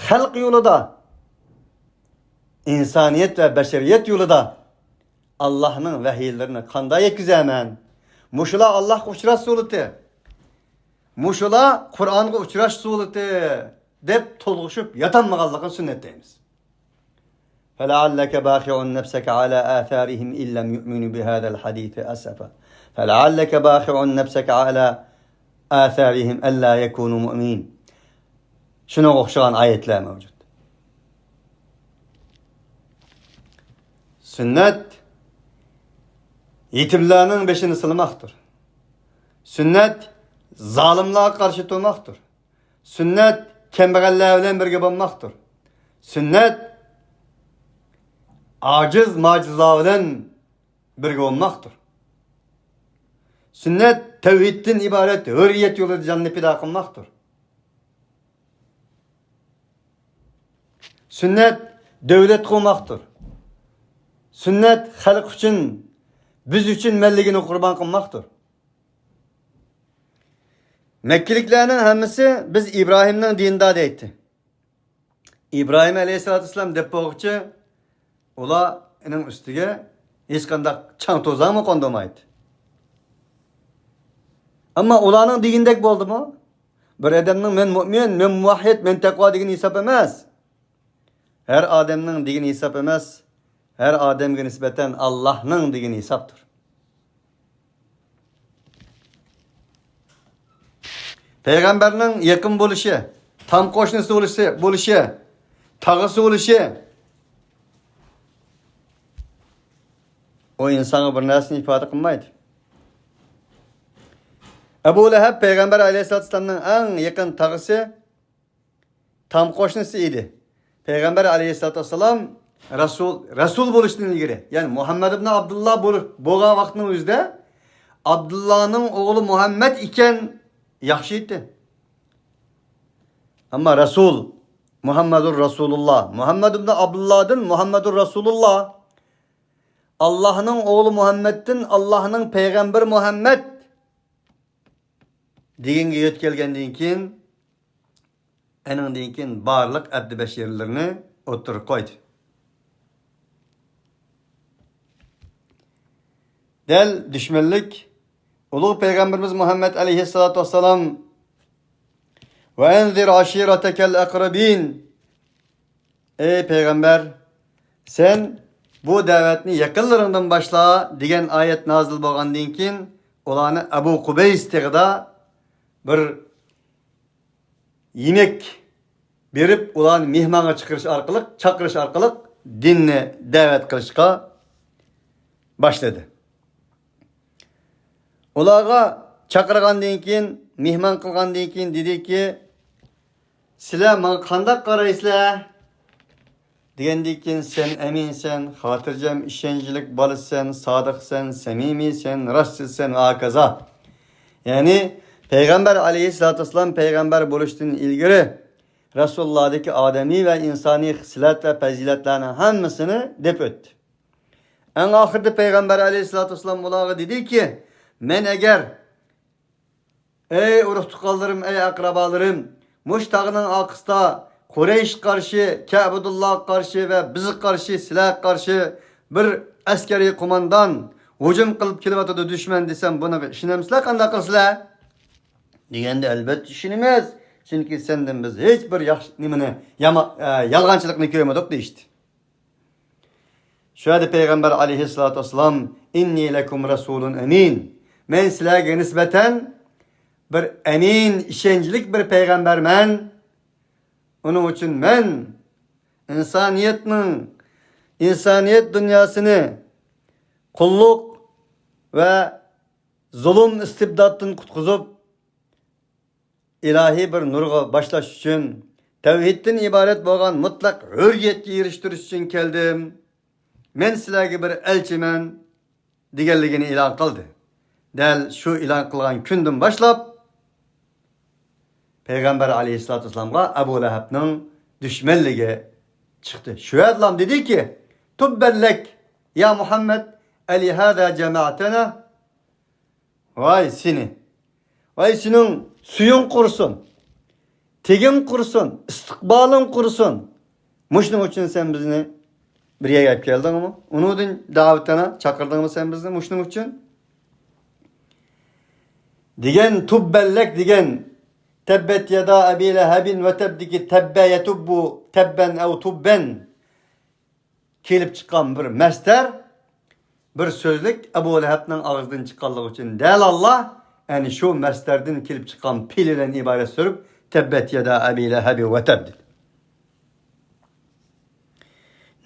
خەلق يولىدا ئىنسانىيەت ۋە بەشەرىيەت يولىدا ئاللاھنىڭ ۋەھىيلىرىنى قانداق يەتكۈزەمەن؟ مۇشۇلار ئاللاھقا ئۇچراش سورىتى، مۇشۇلار قۇرئانغا ئۇچراش سورىتى دەپ تولغىشىپ ياتالمىغانلىقىنى سۈننەت دەيمىز. فلعلك باخع نفسك على آثارهم إن لم يؤمنوا بهذا الحديث أسفا. فلعلك باخع نفسك على آثارهم ألا يكونوا مؤمنين. شۇنىڭغا ئوخشىغان ئايەتلەر مەۋجۇت. سۈننەت يېتىملەرنىڭ بېشىنى سىلىماقتۇر. سۈننەت زالىملارغا قارشى تۇرماقتۇر. سۈننەت كەمبەغەللەر بىلەن بىرگە بولماقتۇر. سۈننەت ئاجىز ماجىزلار بىلەن بىرگە بولماقتۇر. سۈننەت تەۋھىدتىن ئىبارەت ھۆرىيەت يولىدا جاننى پىدا قىلماقتۇر. سۈننەت دۆلەت قۇرماقتۇر. سۈننەت خەلق ئۈچۈن، بىز ئۈچۈن مەنلىكىنى قۇربان قىلماقتۇر. مەككىلىكلەرنىڭ ھەممىسى بىز ئىبراھىمنىڭ دىنىدا دەيتتى. ئىبراھىم ئەلەيھىسسالاتۇ ۋەسسالام دەپ بولغۇچە ئۇلارنىڭ ئۈستىگە ھېچقانداق چاڭ توزانمۇ قوندۇرمايتتى. ئەمما ئۇلارنىڭ دېگىنىدەك بولدىمۇ؟ بىر ئادەمنىڭ «مەن مۇئمىن، مەن مۇۋەھھىد، مەن تەقۋا» دېگىنى ھېساب ئەمەس. ھەر ئادەمنىڭ دېگىنى ھېساب ئەمەس، ھەر ئادەمگە نىسبەتەن ئاللاھنىڭ دېگىنى ھېسابتۇر. پەيغەمبەرنىڭ يېقىن بولۇشى، تام قوشنىسى بولۇشى، بولۇشى، تاغىسى بولۇشى ئۇ ئىنسانغا بىر نەرسىنى ئىپادە قىلمايدۇ. ئەبۇ لەھەب پەيغەمبەر ئەلەيھىسسالاتۇ ۋەسسالامنىڭ ئەڭ يېقىن تاغىسى، تام قوشنىسى ئىدى. پەيغەمبەر ئەلەيھىسسالاتۇ ۋەسسالام رەسۇل، رەسۇل بولۇشتىن ئىلگىرى، يەنى مۇھەممەد ئىبنى ئابدۇللا بول-، بولغان ۋاقىتنىڭ ئۆزىدە ئابدۇللانىڭ ئوغلى مۇھەممەد ئىكەن، ياخشى ئىدى. ئەمما رەسۇل، مۇھەممەدۇر رەسۇلۇللا، مۇھەممەد ئىبنى ئابدۇللادىن مۇھەممەدۇر رەسۇلۇللا، ئاللاھنىڭ ئوغلى مۇھەممەدتىن ئاللاھنىڭ پەيغەمبىرى مۇھەممەد دېگەنگە يۆتكەلگەندىن كېيىن، ئەنىڭدىن كېيىن بارلىق ئەبدى بەشىرلىرىنى ئوتتۇرىغا قويدى. دەل دۈشمەنلىك ئۇلۇغ پەيغەمبىرىمىز مۇھەممەد ئەلەيھىسسالاتۇ ۋەسسالام، «وأنذر عشيرتك الأقربين». «ئەي پەيغەمبەر، سەن بۇ دەۋەتنى يېقىنلىرىڭدىن باشلا» دېگەن ئايەت نازىل بولغاندىن كېيىن، ئۇلارنى ئەبۇ قۇبەيس تېغىدا بىر يېمەك بېرىپ، ئۇلارنى مېھمانغا چىقىرىش ئارقىلىق، چاقىرىش ئارقىلىق دىننى دەۋەت قىلىشقا باشلىدى. ئۇلارغا چاقىرغاندىن كېيىن، مېھمان قىلغاندىن كېيىن دېدىكى، «سىلەر ماڭا قانداق قارايسىلەر؟» دېگەندىن كېيىن، «سەن ئەمىنسەن، خاتىرجەم، ئىشەنچلىك بالىسەن، سادىقسەن، سەمىمىيسەن، راستچىلسەن» ۋە ھاكازا. يەنى پەيغەمبەر ئەلەيھىسسالاتۇ ۋەسسالام پەيغەمبەر بولۇشتىن ئىلگىرى رەسۇلۇللادىكى ئادەمىي ۋە ئىنسانىي خىسلەت ۋە پەزىلەتلەرنىڭ ھەممىسىنى دەپ ئۆتتى. ئەڭ ئاخىرىدا پەيغەمبەر ئەلەيھىسسالاتۇ ۋەسسالام ئۇلارغا دېدىكى، مەن ئەگەر، ئەي ئۇرۇق-تۇغقانلىرىم، ئەي ئەقرىبالىرىم، مۇشۇ تاغنىڭ ئارقىسىدا قۇرەيشقا قارشى، كەئبىتۇللاغا قارشى ۋە بىزگە قارشى، سىلەرگە قارشى بىر ئەسكەرىي قوماندان ھۇجۇم قىلىپ كېلىۋاتىدۇ دۈشمەن دېسەم، بۇنىڭغا ئىشىنەمسىلەر، قانداق قىلىسىلەر؟ دېگەندە، ئەلۋەتتە ئىشىنىمىز، چۈنكى سەندىن بىز ھېچ بىر ياخشى نېمىنى، ياما-، ئە، يالغانچىلىقنى كۆرمىدۇق، دېيىشتى. شۇ يەردە پەيغەمبەر ئەلەيھىسسالاتۇ ۋەسسالام، «إني لكم رسول أمين. مەن سىلەرگە نىسبەتەن بىر ئەمىن، ئىشەنچلىك بىر پەيغەمبەرمەن. ئۇنىڭ ئۈچۈن مەن ئىنسانىيەتنىڭ، ئىنسانىيەت دۇنياسىنى قۇللۇق ۋە زۇلۇم، ئىستىبداتتىن قۇتقۇزۇپ، ئىلاھىي بىر نۇرغا باشلاش ئۈچۈن، تەۋھىدتىن ئىبارەت بولغان مۇتلەق ھۆرىيەتكە ئېرىشتۈرۈش ئۈچۈن كەلدىم. مەن سىلەرگە بىر ئەلچىمەن» دېگەنلىكىنى ئېلان قىلدى. دەل شۇ ئېلان قىلغان كۈندىن باشلاپ، پەيغەمبەر ئەلەيھىسسالاتۇ ۋەسسالامغا ئەبۇ لەھەبنىڭ دۈشمەنلىكى چىقتى. شۇ ئەدلام دېدىكى، «تبا لك يا محمد، ألهذا جمعتنا؟» ۋاي سېنى! ۋاي سېنىڭ سۈيۈڭ قۇرۇسۇن! تېگىڭ قۇرۇسۇن! ئىستىقبالىڭ قۇرۇسۇن! مۇشۇنىڭ ئۈچۈن سەن بىزنى بىر يەرگە ئەپ كەلدىڭمۇ؟ ئۇنىڭدىن دەۋەتەنە چاقىردىڭمۇ سەن بىزنى مۇشۇنىڭ ئۈچۈن؟ دېگەن تۇببەنلەك دېگەن. تەببەت يەدا ئەبى لەھەبىن ۋە تەبدىكى تەببە يەتۇببۇ تەببەن ئەۋ تۇببەن. كېلىپ چىققان بىر مەستەر، بىر سۆزلۈك ئەبۇ لەھەبنىڭ ئاغزىدىن چىققانلىقى ئۈچۈن دەل ئاللا، يەنى شۇ مەستەردىن كېلىپ چىققان پېئىلدىن ئىبارەت سۈرۈپ، تەببەت يەدا ئەبى لەھەبى ۋە تەب دېدى.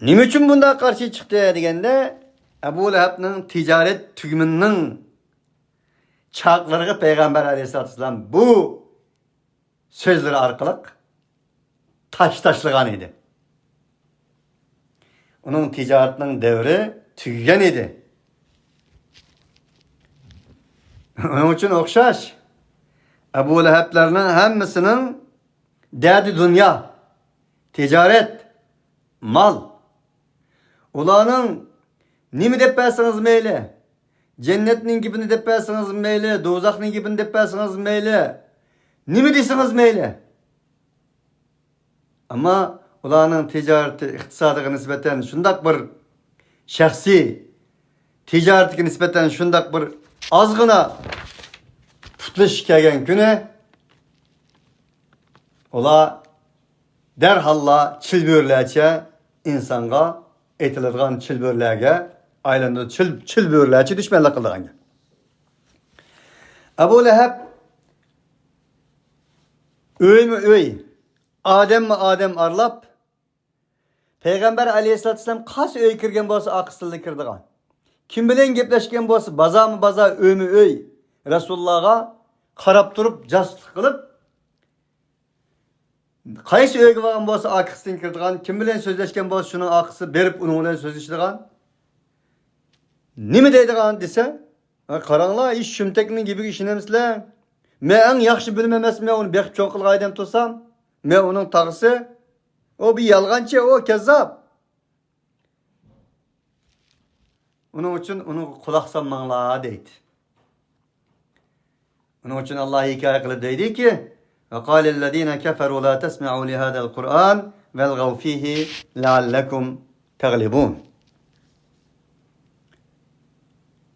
نېمە ئۈچۈن بۇنداق قارشى چىقتى دېگەندە، ئەبۇ لەھەبنىڭ تىجارەت تۈگمىنىنىڭ چاقلىرىغا پەيغەمبەر ئەلەيھىسسالاتۇ ۋەسسالام بۇ سۆزلىرى ئارقىلىق تاش تاشلىغان ئىدى. ئۇنىڭ تىجارىتىنىڭ دەۋرى تۈگىگەن ئىدى. ئۇنىڭ ئۈچۈن ئوخشاش ئەبۇ لەھەبلەرنىڭ ھەممىسىنىڭ دەردى دۇنيا، تىجارەت، مال. ئۇلارنىڭ نېمە دەپ بەرسىڭىز مەيلى، جەننەتنىڭ گېپىنى دەپ بەرسىڭىز مەيلى، دوزاخنىڭ گېپىنى دەپ بەرسىڭىز مەيلى، نېمە دېسىڭىز مەيلى. ئەمما ئۇلارنىڭ تىجارىتى ئىقتىسادىغا نىسبەتەن شۇنداق بىر شەخسىي تىجارىتىگە نىسبەتەن شۇنداق بىر ئازغىنا پۇتلىشىش كەلگەن كۈنى، ئۇلار دەرھاللا چىلبۆرىلەرچە ئىنسانغا ئېتىلىدىغان چىلبۆرىلەرگە ئايلىنىدۇ. چىل، چىلبۆرىلەرچە دۈشمەنلىك قىلىدىغان گەپ. ئەبۇ لەھەب ئۆيمۇ ئۆي، ئادەممۇ ئادەم ئارىلاپ، پەيغەمبەر ئەلەيھىسسالاتۇ ۋەسسالام قايسى ئۆيگە كىرگەن بولسا، ئارقىسىدىن كىرىدىغان. كىم بىلەن گەپلەشكەن بولسا، بازارمۇ بازار، ئۆيمۇ ئۆي، رەسۇلۇللاغا قاراپ تۇرۇپ، جاسۇسلۇق قىلىپ، قايسى ئۆيگە بارغان بولسا، ئارقىسىدىن كىرىدىغان، كىم بىلەن سۆزلەشكەن بولسا، شۇنىڭ ئارقىسىغا بېرىپ، ئۇنىڭ بىلەن سۆزلىشىدىغان. نېمە دەيدىغان دېسە، «ھە، قاراڭلار، ھېچ شۇمتەكنىڭ گېپىگە ئىشىنەمسىلەر؟ مەن ئەڭ ياخشى بىلىمەن ئەمەسمۇ، مەن ئۇنى بېقىپ چوڭ قىلغان ئادەم تۇرسام، مەن ئۇنىڭ تاغىسى. ئۇ بىر يالغانچى، ئۇ كەززاپ. ئۇنىڭ ئۈچۈن ئۇنىڭغا قۇلاق سالماڭلار» دەيدۇ. ئۇنىڭ ئۈچۈن ئاللا ھېكايە قىلىپ دەيدىكى، «وقال الذين كفروا لا تسمعوا لهذا القرآن والغوا فيه لعلكم تغلبون».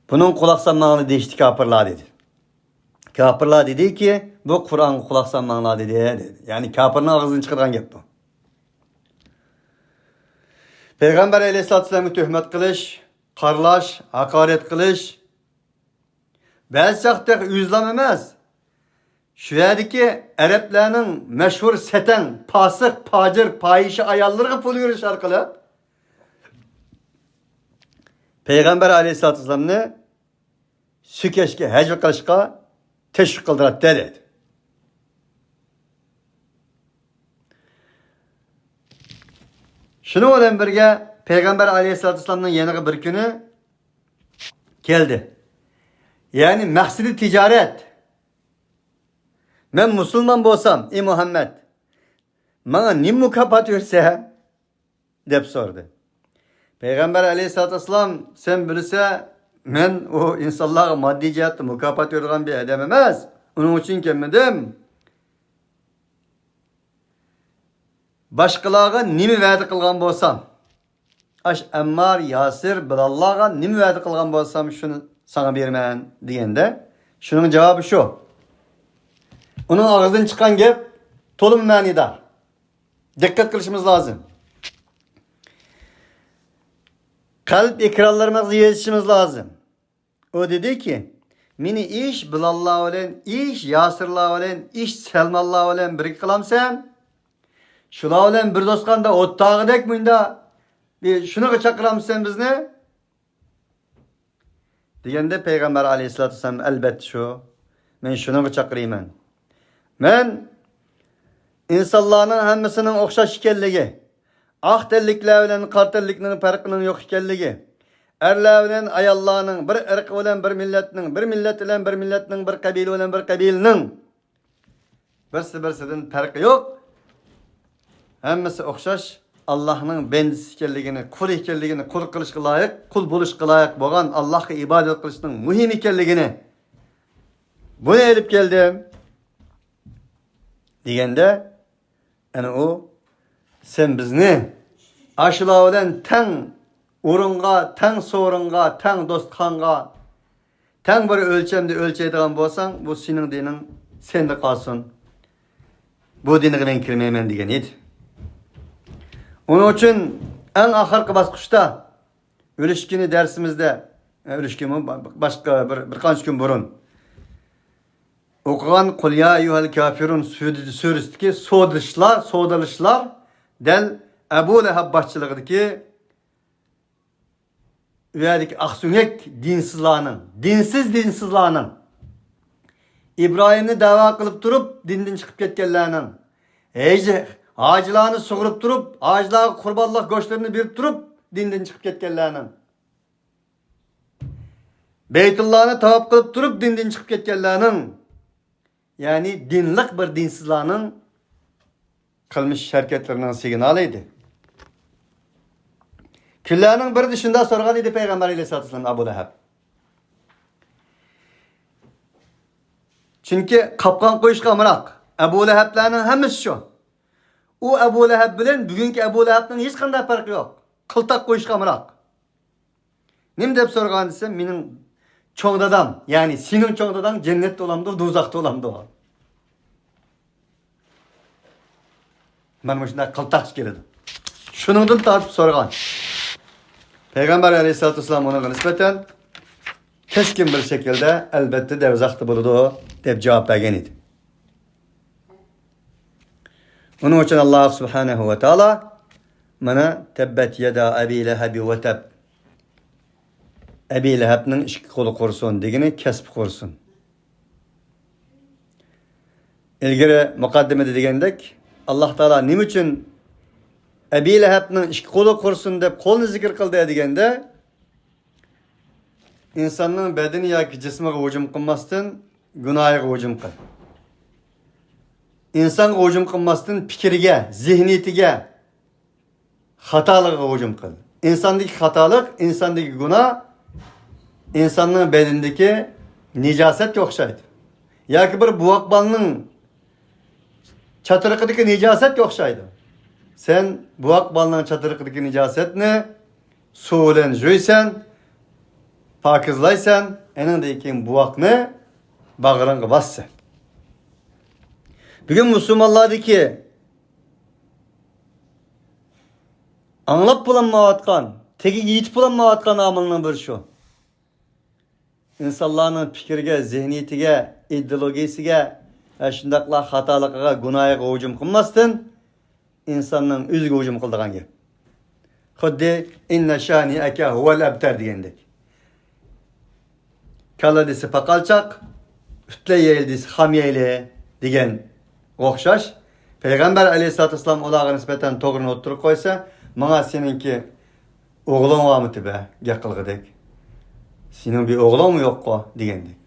بۇنىڭغا قۇلاق سالماڭلار دېيىشتى كاپىرلار دېدى. كاپىرلار دېدىكى، بۇ قۇرئانغا قۇلاق سالماڭلار دېدى، دېدى. يەنى كاپىرنىڭ ئاغزىدىن چىقىدىغان گەپ بۇ. پەيغەمبەر ئەلەيھىسسالاتۇ ۋەسسالامغا تۆھمەت قىلىش، قارىلاش، ھاقارەت قىلىش، بەزى چاغدا تېخى ئۆزلام ئەمەس، شۇ يەردىكى ئەرەبلەرنىڭ مەشھۇر سەتەڭ، پاسىق، پاجىر، پاھىشە ئاياللىرىغا پۇل بېرىش ئارقىلىق پەيغەمبەر ئەلەيھىسسالاتۇ ۋەسسالامنى سۆكۈشكە، ھەجۋە قىلىشقا تەشۋىق قىلدۇراتتى، دەيدۇ. شۇنىڭ بىلەن بىرگە، پەيغەمبەر ئەلەيھىسسالاتۇ ۋەسسالامنىڭ يېنىغا بىر كۈنى كەلدى. يەنى مەقسىتى تىجارەت. «مەن مۇسۇلمان بولسام، ئى مۇھەممەد، ماڭا نېمە مۇكاپات بېرىسەن؟» دەپ سورىدى. پەيغەمبەر ئەلەيھىسسالاتۇ ۋەسسالام، سەن بىلىسەن، مەن ئۇ ئىنسانلارغا ماددىي جەھەتتە مۇكاپات بېرىدىغان بىر ئادەم ئەمەس. ئۇنىڭ ئۈچۈن كەلمىدىم. باشقىلارغا نېمە ۋەدە قىلغان بولسام، ئاش ئەممار، ياسىر، بىلاللارغا نېمە ۋەدە قىلغان بولسام، شۇنى ساڭا بېرىمەن، دېگەندە، شۇنىڭ جاۋابى شۇ. ئۇنىڭ ئاغزىدىن چىققان گەپ تولىمۇ مەنىدار. دىققەت قىلىشىمىز لازىم. قەلب ئېكرانلىرىمىزغا يېزىشىمىز لازىم. ئۇ دېدىكى، مېنى ئىش بىلاللار بىلەن، ئىش ياسىرلار بىلەن، ئىش سەلمانلار بىلەن بىرگە قىلامسەن؟ شۇلار بىلەن بىر توسقاندا ئوتتاغىدەك مۇندا، بىر شۇنىڭغا چاقىرامسەن بىزنى؟ دېگەندە پەيغەمبەر ئەلەيھىسسالاتۇ ۋەسسالام، ئەلبەتتە شۇ. مەن شۇنىڭغا چاقىرىمەن. مەن ئىنسانلارنىڭ ھەممىسىنىڭ ئوخشاش ئىكەنلىكى، ئاق تەنلىكلەر بىلەن قارا تەنلىكنىڭ پەرقىنىڭ يوق ئىكەنلىكى، ئەرلەر بىلەن ئاياللارنىڭ، بىر ئىرق بىلەن بىر مىللەتنىڭ، بىر مىللەت بىلەن بىر مىللەتنىڭ، بىر قەبىلە بىلەن بىر قەبىلىنىڭ بىرسى بىرسىدىن پەرقى يوق. ھەممىسى ئوخشاش ئاللاھنىڭ بەندىسى ئىكەنلىكىنى، قۇلى ئىكەنلىكىنى، قۇل قىلىشقا لايىق، قۇل بولۇشقا لايىق بولغان ئاللاھقا ئىبادەت قىلىشنىڭ مۇھىم ئىكەنلىكىنى، بۇنى ئېلىپ كەلدىم دېگەندە، ئەنە ئۇ، سەن بىزنى ئاشۇلار بىلەن تەڭ ئورۇنغا، تەڭ سورۇنغا، تەڭ دوستخانغا، تەڭ بىر ئۆلچەمدە ئۆلچەيدىغان بولساڭ، بۇ سېنىڭ دىنىڭ سەندە قالسۇن. بۇ دىنغا مەن كىرمەيمەن دېگەن ئىدى. ئۇنىڭ ئۈچۈن ئەڭ ئاخىرقى باسقۇچتا ئۆلۈشكىنى دەرسىمىزدە، ئە، ئۆلۈشكىنىمۇ با-، باشقا بىر، بىر قانچە كۈن بۇرۇن ئوقۇغان قۇل يا ئەييۇھەل كافىرۇن سۈرىدە-، سۈرىسىدىكى سودىلىشلار، سودىلىشلار دەل ئەبۇ لەھەب باشچىلىقىدىكى ئۇ يەردىكى ئاقسۆڭەك دىنسىزلارنىڭ، دىنسىز دىنسىزلارنىڭ، ئىبراھىمنى دەۋا قىلىپ تۇرۇپ دىندىن چىقىپ كەتكەنلەرنىڭ، ھەج-، ھاجىلارنى سۇغۇرۇپ تۇرۇپ، ھاجىلارغا قۇربانلىق گۆشلىرىنى بېرىپ تۇرۇپ دىندىن چىقىپ كەتكەنلەرنىڭ، بەيتۇللانى تاۋاپ قىلىپ تۇرۇپ دىندىن چىقىپ كەتكەنلەرنىڭ، يەنى دىنلىق بىر دىنسىزلارنىڭ قىلمىش ھەرىكەتلىرىنىڭ سىگنالى ئىدى. كۈنلەرنىڭ بىرىدە شۇنداق سورىغان ئىدى پەيغەمبەر ئەلەيھىسسالاتۇ ۋەسسالام ئەبۇ لەھەب. چۈنكى قاپقان قويۇشقا ئامراق. ئەبۇ لەھەبلەرنىڭ ھەممىسى شۇ. ئۇ ئەبۇ لەھەب بىلەن بۈگۈنكى ئەبۇ لەھەبنىڭ ھېچقانداق پەرقى يوق. قىلتاق قويۇشقا ئامراق. نېمە دەپ سورىغان دېسەم، مېنىڭ چوڭ دادام، يەنى سېنىڭ چوڭ داداڭ جەننەتتە بولامدۇ، دوزاختا بولامدۇ؟ مانا مۇشۇنداق قىلتاقچە كېلىدۇ. شۇنىڭدىن تارتىپ سورىغان. پەيغەمبەر ئەلەيھىسسالاتۇ ۋەسسالام ئۇنىڭغا نىسبەتەن كەسكىن بىر شەكىلدە، ئەلبەتتە، دەۋزەختە بولىدۇ، دەپ جاۋاب بەرگەن ئىدى. ئۇنىڭ ئۈچۈن ئاللاھ سۇبھانەھۇ ۋە تائالا مانا، تەببەت يەدا ئەبى لەھەبى ۋە تەب. ئەبى لەھەبنىڭ ئىككى قولى قۇرۇسۇن دېگىنى كەسپى قۇرۇسۇن. ئىلگىرى مۇقەددىمىدە دېگەندەك، ئاللاھ تائالا نېمە ئۈچۈن ئەبى لەھەبنىڭ ئىككى قولى قۇرۇسۇن دەپ قولنى زىكىر قىلدى دېگەندە، ئىنساننىڭ بەدىنى ياكى جىسمىغا ھۇجۇم قىلماستىن، گۇناھىغا ھۇجۇم قىل. ئىنسانغا ھۇجۇم قىلماستىن، پىكرىگە، زېھنىيىتىگە، خاتالىقىغا ھۇجۇم قىل. ئىنساندىكى خاتالىق، ئىنساندىكى گۇناھ ئىنساننىڭ بەدىنىدىكى نىجاسەتكە ئوخشايدۇ. ياكى بىر بوۋاق بالىنىڭ چاتىرىقىدىكى نىجاسەتكە ئوخشايدۇ. سەن بوۋاق بالىنىڭ چاتىرىقىدىكى نىجاسەتنى سۇ بىلەن يۇيىسەن، پاكىزلايسەن، ئېنىڭدىن كېيىن بوۋاقنى باغرىڭغا باسىسەن. بۈگۈن مۇسۇلمانلاردىكى ئاڭلاپ بولالمايۋاتقان، تېگىگە يېتىپ بولالمايۋاتقان ئامىلنىڭ بىرى شۇ. ئىنسانلارنىڭ پىكرىگە، زېھنىيىتىگە، ئىدېئولوگىيىسىگە ۋە شۇنداقلا خاتالىقىغا، گۇناھىغا ھۇجۇم قىلماستىن، ئىنساننىڭ ئۆزىگە ھۇجۇم قىلىدىغان گەپ. خۇددى «ئىننە شانىئەكە ھۇۋەل ئەبتەر» دېگەندەك. كاللا دېسە پاقالچاق، ئۈتلەي يەيلى دېسە خام يەيلى دېگەن ئوخشاش. پەيغەمبەر ئەلەيھىسسالاتۇ ۋەسسالام ئۇلارغا نىسبەتەن توغرىنى ئوتتۇرىغا قويسا، ماڭا سېنىڭكى ئوغلۇڭ بارمىتى بە، گەپ قىلغۇدەك؟ سېنىڭ بىر ئوغلۇڭمۇ يوققۇ؟ دېگەندەك.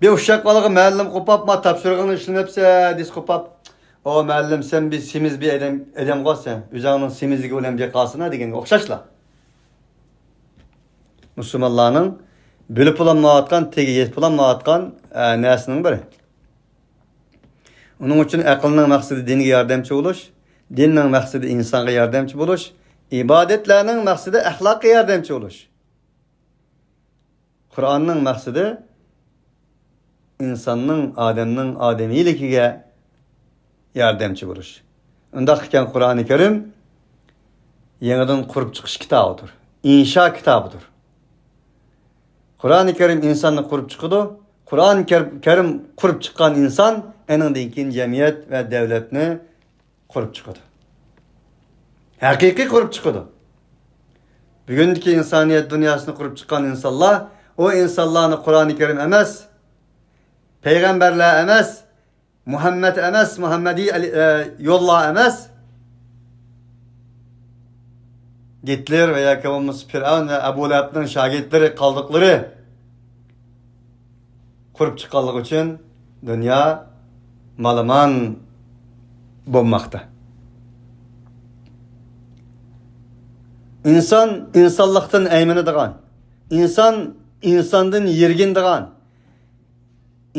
بىر ئۇششاق بالىغا مۇئەللىم قوپاپ، ما تاپشۇرۇقىڭنى ئىشلىمەپسەن دېسە قوپاپ، ئو مۇئەللىم، سەن بىر سېمىز بىر ئادەم، ئادەمغۇ سەن، ئۆزۈڭنىڭ سېمىزلىكى بىلەن بىر قالسىنا دېگەنگە ئوخشاشلا. مۇسۇلمانلارنىڭ بىلىپ بولالمايۋاتقان، تېگى يېتىپ بولالمايۋاتقان، ئە، نەرسىنىڭ بىرى. ئۇنىڭ ئۈچۈن ئەقىلنىڭ مەقسىتى دىنگە ياردەمچى بولۇش، دىننىڭ مەقسىتى ئىنسانغا ياردەمچى بولۇش، ئىبادەتلەرنىڭ مەقسىتى ئەخلاققا ياردەمچى بولۇش. قۇرئاننىڭ مەقسىتى ئىنساننىڭ، ئادەمنىڭ ئادىمىيلىكىگە ياردەمچى بولۇش. ئۇنداق ئىكەن، قۇرئانى كەرىم يېڭىدىن قۇرۇپ چىقىش كىتابىدۇر، ئىنشا كىتابىدۇر. قۇرئانى كەرىم ئىنساننى قۇرۇپ چىقىدۇ. قۇرئان كەر-، كەرىم قۇرۇپ چىققان ئىنسان، ئېنىڭدىن كېيىن جەمئىيەت ۋە دەۋلەتنى قۇرۇپ چىقىدۇ. ھەقىقىي قۇرۇپ چىقىدۇ. بۈگۈندىكى ئىنسانىيەت دۇنياسىنى قۇرۇپ چىققان ئىنسانلار، ئۇ ئىنسانلارنى قۇرئانى كەرىم ئەمەس، پەيغەمبەرلەر ئەمەس، مۇھەممەد ئەمەس، مۇھەممەدىي ئەلى-، ئە، يوللار ئەمەس، گىتلېر ۋە ياكى بولمىسا پىرئەۋن ۋە ئەبۇ لەھەبنىڭ شاگىرتلىرى، قالدۇقلىرى قۇرۇپ چىققانلىقى ئۈچۈن دۇنيا مالىمان بولماقتا. ئىنسان ئىنسانلىقتىن ئەيمىنىدىغان، ئىنسان ئىنساندىن يىرگىنىدىغان،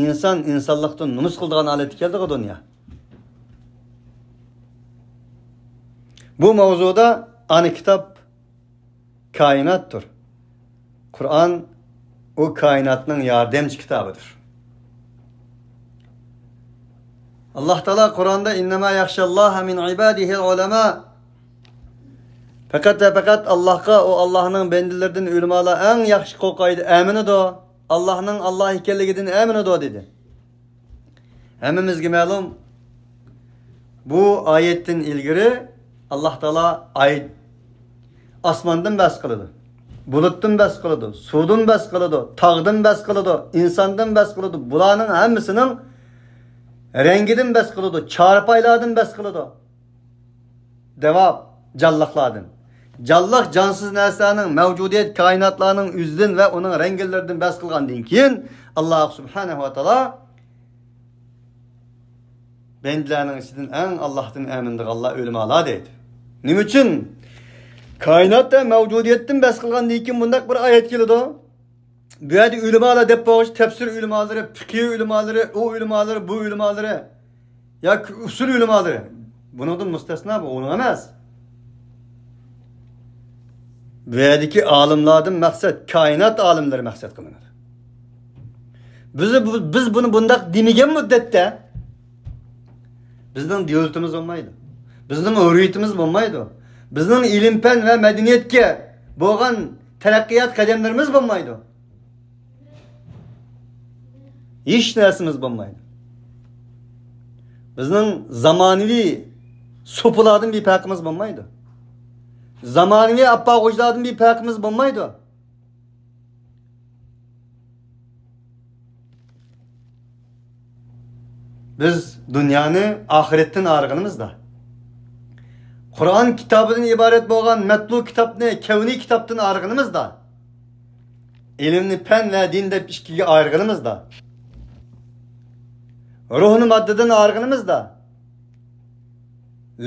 ئىنسان ئىنسانلىقتىن نومۇس قىلىدىغان ھالەتكە كەلدىغۇ دۇنيا. بۇ ماۋزۇدا ئانا كىتاب كائىناتتۇر. قۇرئان ئۇ كائىناتنىڭ ياردەمچى كىتابىدۇر. ئاللاھ تائالا قۇرئاندا «ئىننەما يەخشەللاھە مىن ئىبادىھىل ئۇلەما». پەقەت ۋە پەقەت ئاللاھقا، ئۇ ئاللاھنىڭ بەندىلىرىدىن ئۆلىمالار ئەڭ ياخشى قورقايدۇ، ئەمىنىدۇ. ئاللاھنىڭ ئاللاھ ئىكەنلىكىدىن ئەمىنىدۇ، دېدى. ھەممىمىزگە مەلۇم، بۇ ئايەتتىن ئىلگىرى ئاللاھ تائالا ئايەت ئاسماندىن بەس قىلىدۇ، بۇلۇتتىن بەس قىلىدۇ، سۇدىن بەس قىلىدۇ، تاغدىن بەس قىلىدۇ، ئىنساندىن بەس قىلىدۇ. بۇلارنىڭ ھەممىسىنىڭ رەڭگىدىن بەس قىلىدۇ، چارپايلاردىن بەس قىلىدۇ. دەۋاپ، جانلىقلاردىن. جانلىق، جانسىز نەرسىلەرنىڭ مەۋجۇدىيەت، كائىناتلارنىڭ ئۆزىدىن ۋە ئۇنىڭ رەڭگىلىرىدىن بەس قىلغاندىن كېيىن، ئاللاھ سۇبھانەھۇ ۋە تائالا بەندىلەرنىڭ ئىچىدىن ئەڭ ئاللاھتىن ئەمىنىدىغانلار ئۆلىمالار دەيدۇ. نېمە ئۈچۈن؟ كائىنات ۋە مەۋجۇدىيەتتىن بەس قىلغاندىن كېيىن بۇنداق بىر ئايەت كېلىدۇ. بۇ يەردە ئۆلىمالار دەپ بولغۇچە تەپسىر ئۆلىمالىرى، پىقىھ ئۆلىمالىرى، ئۇ ئۆلىمالىرى، بۇ ئۆلىمالىرى ياكى ئۇسۇل ئۆلىمالىرى. بۇنىڭدىن مۇستەسنا، بۇ ئۇنىڭ ئەمەس. بۇ يەردىكى ئالىملاردىن مەقسەت كائىنات ئالىملىرى مەقسەت قىلىنىدۇ. بىز، بىز بۇنى بۇنداق دېمىگەن مۇددەتتە بىزنىڭ دۆلىتىمىز بولمايدۇ. بىزنىڭ ھۆرىيىتىمىز بولمايدۇ. بىزنىڭ ئىلىم-پەن ۋە مەدەنىيەتكە بولغان تەرەققىيات قەدەملىرىمىز بولمايدۇ. ھېچ نەرسىمىز بولمايدۇ. بىزنىڭ زامانىۋى سوپىلاردىن بىر پەرقىمىز بولمايدۇ. زامانىۋى ئاپا-خوجىلاردىن بىر پەرقىمىز بولمايدۇ. بىز دۇنيانى ئاخىرەتتىن ئايرىغىنىمىزدا، قۇرئان كىتابىدىن ئىبارەت بولغان مەتلۇ كىتابنى كەۋنىي كىتابتىن ئايرىغىنىمىزدا، ئىلىمنى پەن ۋە دىن دەپ ئىككىگە ئايرىغىنىمىزدا، روھنى ماددىدىن ئايرىغىنىمىزدا،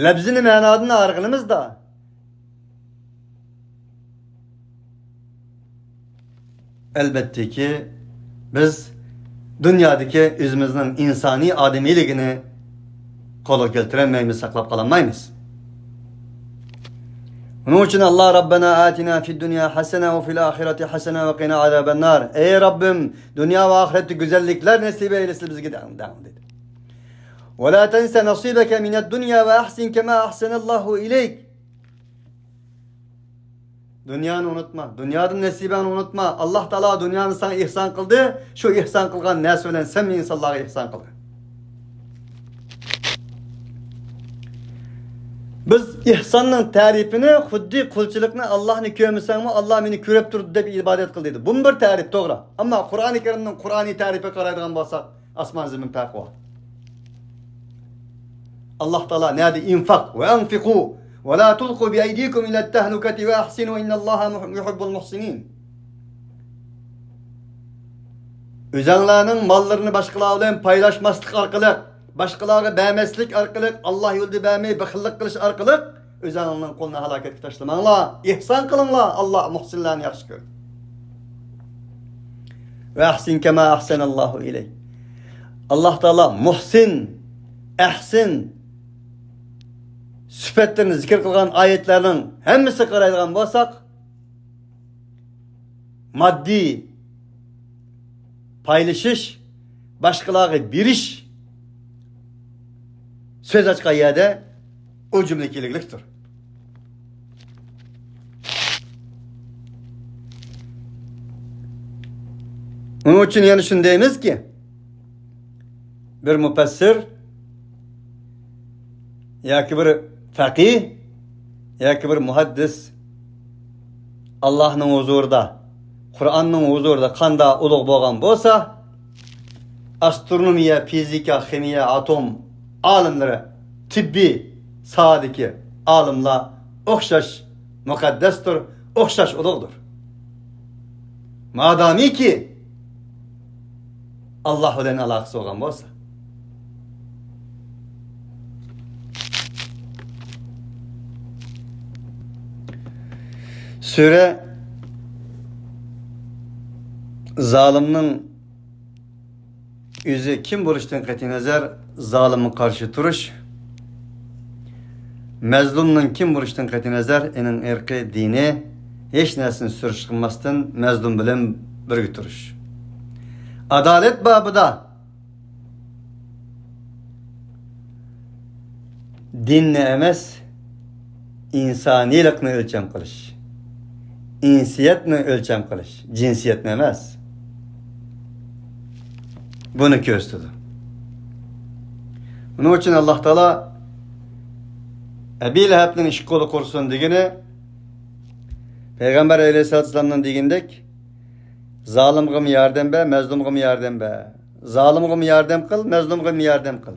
لەپزىنى مەنادىن ئايرىغىنىمىزدا، ئەلۋەتتىكى، بىز دۇنيادىكى ئۆزىمىزنىڭ ئىنسانىي ئادىمىيلىكىنى قولغا كەلتۈرەلمەيمىز، ساقلاپ قالالمايمىز. بۇنىڭ ئۈچۈن ئاللا رەببەنا ئاتىنا فىد دۇنيا ھەسەنە ۋە فىل ئاخىرەتى ھەسەنە ۋە قىنا ئازابەننار. ئەي رەببىم، دۇنيا ۋە ئاخىرەتتە گۈزەللىكلەر نەسىپ ئەيلىسىلە بىزگە دەڭ، دەڭ دېدى. ۋە لا تەنسە نەسىبەكە مىنەد دۇنيا ۋە ئەھسىن كەما ئەھسەنەللاھۇ ئىلەيك. دۇنيانى ئۇنتۇما، دۇنيادىن نەسىبەڭنى ئۇنتۇما. ئاللا تائالا دۇنيانى ساڭا ئېھسان قىلدى، شۇ ئېھسان قىلغان نەرسە بىلەن سەنمۇ ئىنسانلارغا ئېھسان قىلغىن. بىز ئېھساننىڭ تەرىپىنى خۇددى قۇلچىلىقنى، ئاللانى كۆرمىسەڭمۇ، ئاللا مېنى كۆرۈپ تۇرىدۇ دەپ ئىبادەت قىل دەيدۇ. بۇمۇ بىر تەرىپ، توغرا. ئەمما قۇرئانى كەرىمنىڭ قۇرئانىي تەرىپىگە قارايدىغان بولساق، ئاسمان زېمىن پەرقى بار. ئاللا تائالا نەدە ئىنفاق، ۋە ئەنفىقۇ، ۋە لا تۇلقۇ بىئەيدىكۇم ئىلەت تەھلۇكەتى ۋە ئەھسىنۇ ئىننەللاھە يۇھىببۇل مۇھسىنىن. ئۆزەڭلارنىڭ ماللىرىنى باشقىلار بىلەن پايلاشماسلىق ئارقىلىق، باشقىلارغا بەرمەسلىك ئارقىلىق، ئاللا يولىدا بەرمەي بېخىللىق قىلىش ئارقىلىق ئۆزەڭلارنىڭ قولىنى ھالاكەتكە تاشلىماڭلار. ئېھسان قىلىڭلار، ئاللا مۇھسىنلارنى ياخشى كۆرىدۇ. ۋە ئەھسىن كەما ئەھسەنەللاھۇ ئىلەيك. ئاللا تائالا مۇھسىن، ئەھسىن سۈپەتلىرىنى زىكىر قىلغان ئايەتلەرنىڭ ھەممىسىگە قارايدىغان بولساق، ماددىي پايلىشىش، باشقىلارغا بېرىش سۆز ئاچقان يەردە ئۇ جۈملە كېلىگلىكتۇر. ئۇنىڭ ئۈچۈن يەنە شۇنى دەيمىزكى، بىر مۇپەسسىر ياكى بىر فەقىھ ياكى بىر مۇھەددىس ئاللاھنىڭ ھۇزۇرىدا، قۇرئاننىڭ ھۇزۇرىدا قانداق ئۇلۇغ بولغان بولسا، ئاسترونومىيە، فىزىكا، خىمىيە، ئاتوم ئالىملىرى، تېببىي ساھەدىكى ئالىملار ئوخشاش مۇقەددەستۇر، ئوخشاش ئۇلۇغدۇر. مادامىكى ئاللا بىلەن ئالاقىسى بولغان بولسا. سۈرە زالىمنىڭ ئۆزى كىم بولۇشتىن قەتئىينەزەر، زالىمغا قارشى تۇرۇش، مەزلۇمنىڭ كىم بولۇشىدىن قەتئىينەزەر، ئېنىڭ ئىرقى، دىنى، ھېچ نەرسىنى سۈرۈشتە قىلماستىن، مەزلۇم بىلەن بىرگە تۇرۇش. ئادالەت بابىدا دىننى ئەمەس، ئىنسانىيلىقنى ئۆلچەم قىلىش، ئىنسىيەتنى ئۆلچەم قىلىش، جىنسىيەتنى ئەمەس. بۇنى كۆرسىتىدۇ. بۇنىڭ ئۈچۈن ئاللاھ تائالا ئەبى لەھەبنىڭ ئىككى قولى قۇرۇسۇن دېگىنى، پەيغەمبەر ئەلەيھىسسالاتۇ ۋەسسالامنىڭ دېگىنىدەك، زالىمغىمۇ ياردەم بەر، مەزلۇمغىمۇ ياردەم بەر. زالىمغىمۇ ياردەم قىل، مەزلۇمغىمۇ ياردەم قىل.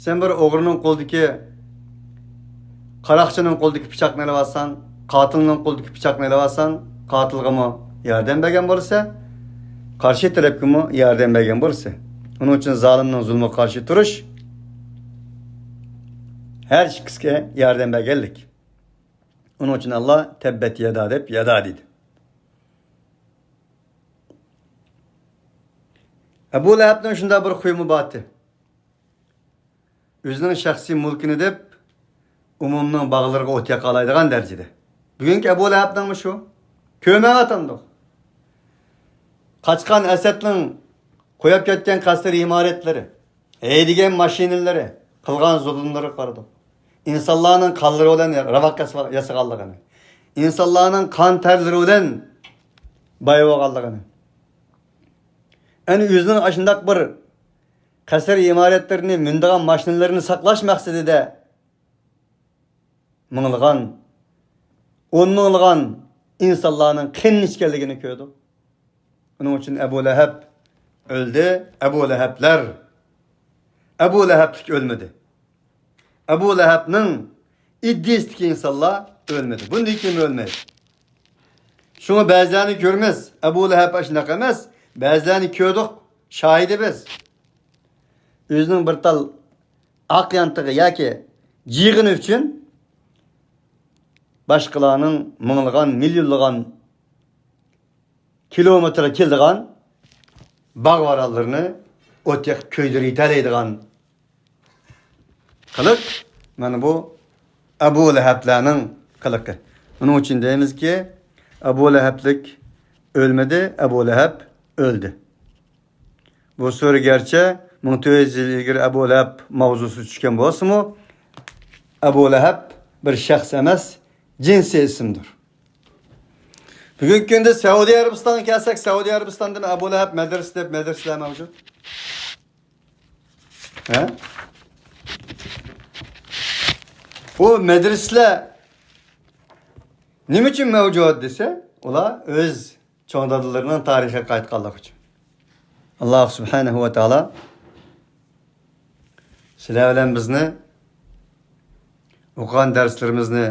سەن بىر ئوغرىنىڭ قولىدىكى، قاراقچىنىڭ قولىدىكى پىچاقنى ئېلىۋالساڭ، قاتىلنىڭ قولىدىكى پىچاقنى ئېلىۋالساڭ، قاتىلغىمۇ ياردەم بەرگەن بولىسەن، قارشى تەرەپكىمۇ ياردەم بەرگەن بولىسەن. ئۇنىڭ ئۈچۈن زالىمنىڭ زۇلمىغا قارشى تۇرۇش ھەر ئىككىسىگە ياردەم بەرگەنلىك. ئۇنىڭ ئۈچۈن ئاللاھ تەببەت يادا دەپ يادا دېدى. ئەبۇ لەھەبنىڭ شۇنداق بىر خۇيىمۇ بارتى. ئۆزىنىڭ شەخسىي مۈلكىنى دەپ، ئومۇمنىڭ باغلىرىغا ئوت ياقالايدىغان دەرىجىدە. بۈگۈنكى ئەبۇ لەھەبنىڭمۇ شۇ. كۆرمەيۋاتامدۇق. قاچقان ئەسەدنىڭ قويۇپ كەتكەن قەسىر ئىمارەتلىرى، ھەيدىگەن ماشىنىلىرى، قىلغان زۇلۇملىرىغا قارىدۇق. ئىنسانلارنىڭ قانلىرى بىلەن راۋاق ياسىغانلىقىنى، ئىنسانلارنىڭ قان تەرلىرى بىلەن باي بولغانلىقىنى. ئەنە ئۆزىنىڭ ئاشۇنداق بىر قەسىر ئىمارەتلىرىنى، مىنىدىغان ماشىنىلىرىنى ساقلاش مەقسىتىدە مىڭلىغان، ئون مىڭلىغان ئىنسانلارنىڭ قېنىنى ئىچكەنلىكىنى كۆردۇق. ئۇنىڭ ئۈچۈن ئەبۇ لەھەب ئۆلدى، ئەبۇ لەھەبلەر ئەبۇ لەھەبلىك ئۆلمىدى. ئەبۇ لەھەبنىڭ ئىدىيىسىدىكى ئىنسانلار ئۆلمىدى. بۇندىن كېيىن ئۆلمەيدۇ. شۇڭا بەزىلەرنى كۆرىمىز، ئەبۇ لەھەب ئاشۇنداق ئەمەس، بەزىلەرنى كۆردۇق، شاھىدى بىز. ئۆزىنىڭ بىر تال ئاق يانتىقى ياكى جىغىنى ئۈچۈن باشقىلارنىڭ مىڭلىغان، مىليونلىغان كىلومېتىرغا كېلىدىغان باغ-ۋارانلىرىنى ئوت يېقىپ كۆيدۈرۈۋېتەلەيدىغان قىلىق، مانا بۇ ئەبۇ لەھەبلەرنىڭ قىلىقى. ئۇنىڭ ئۈچۈن دەيمىزكى، ئەبۇ لەھەبلىك ئۆلمىدى، ئەبۇ لەھەب ئۆلدى. بۇ سۈرە گەرچە مىڭ تۆت يۈز يىل ئىلگىرى ئەبۇ لەھەب ماۋزۇسى چۈشكەن بولسىمۇ، ئەبۇ لەھەب بىر شەخس ئەمەس، جىنسىي ئىسىمدۇر. بۈگۈنكى كۈندە سەئۇدى ئەرەبىستانغا كەلسەك، سەئۇدى ئەرەبىستاندىمۇ ئەبۇ لەھەب مەدرىسە دەپ مەدرىسىلەر مەۋجۇت. ھە؟ بۇ مەدرىسىلەر نېمە ئۈچۈن مەۋجۇت دېسە، ئۇلار ئۆز چوڭ دادىلىرىنىڭ تارىخىغا قايتقانلىقى ئۈچۈن. ئاللاھ سۇبھانەھۇ ۋە تائالا سىلەر بىلەن بىزنى ئوقۇغان دەرسلىرىمىزنى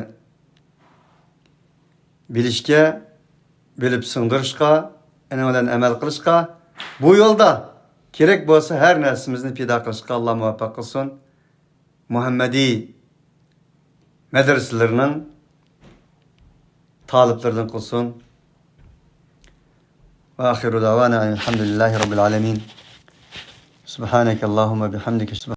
بىلىشكە، بىلىپ سىڭدۈرۈشقا، ئۇنىڭ بىلەن ئەمەل قىلىشقا، بۇ يولدا كېرەك بولسا ھەر نەرسىمىزنى پىدا قىلىشقا ئاللاھ مۇۋەپپەق قىلسۇن. مۇھەممەدىي مەدرىسىلىرىنىڭ تالىپلىرىدىن قىلسۇن. وآخر دعوانا أن الحمد لله رب العالمين. سبحانك اللهم وبحمدك، أشهد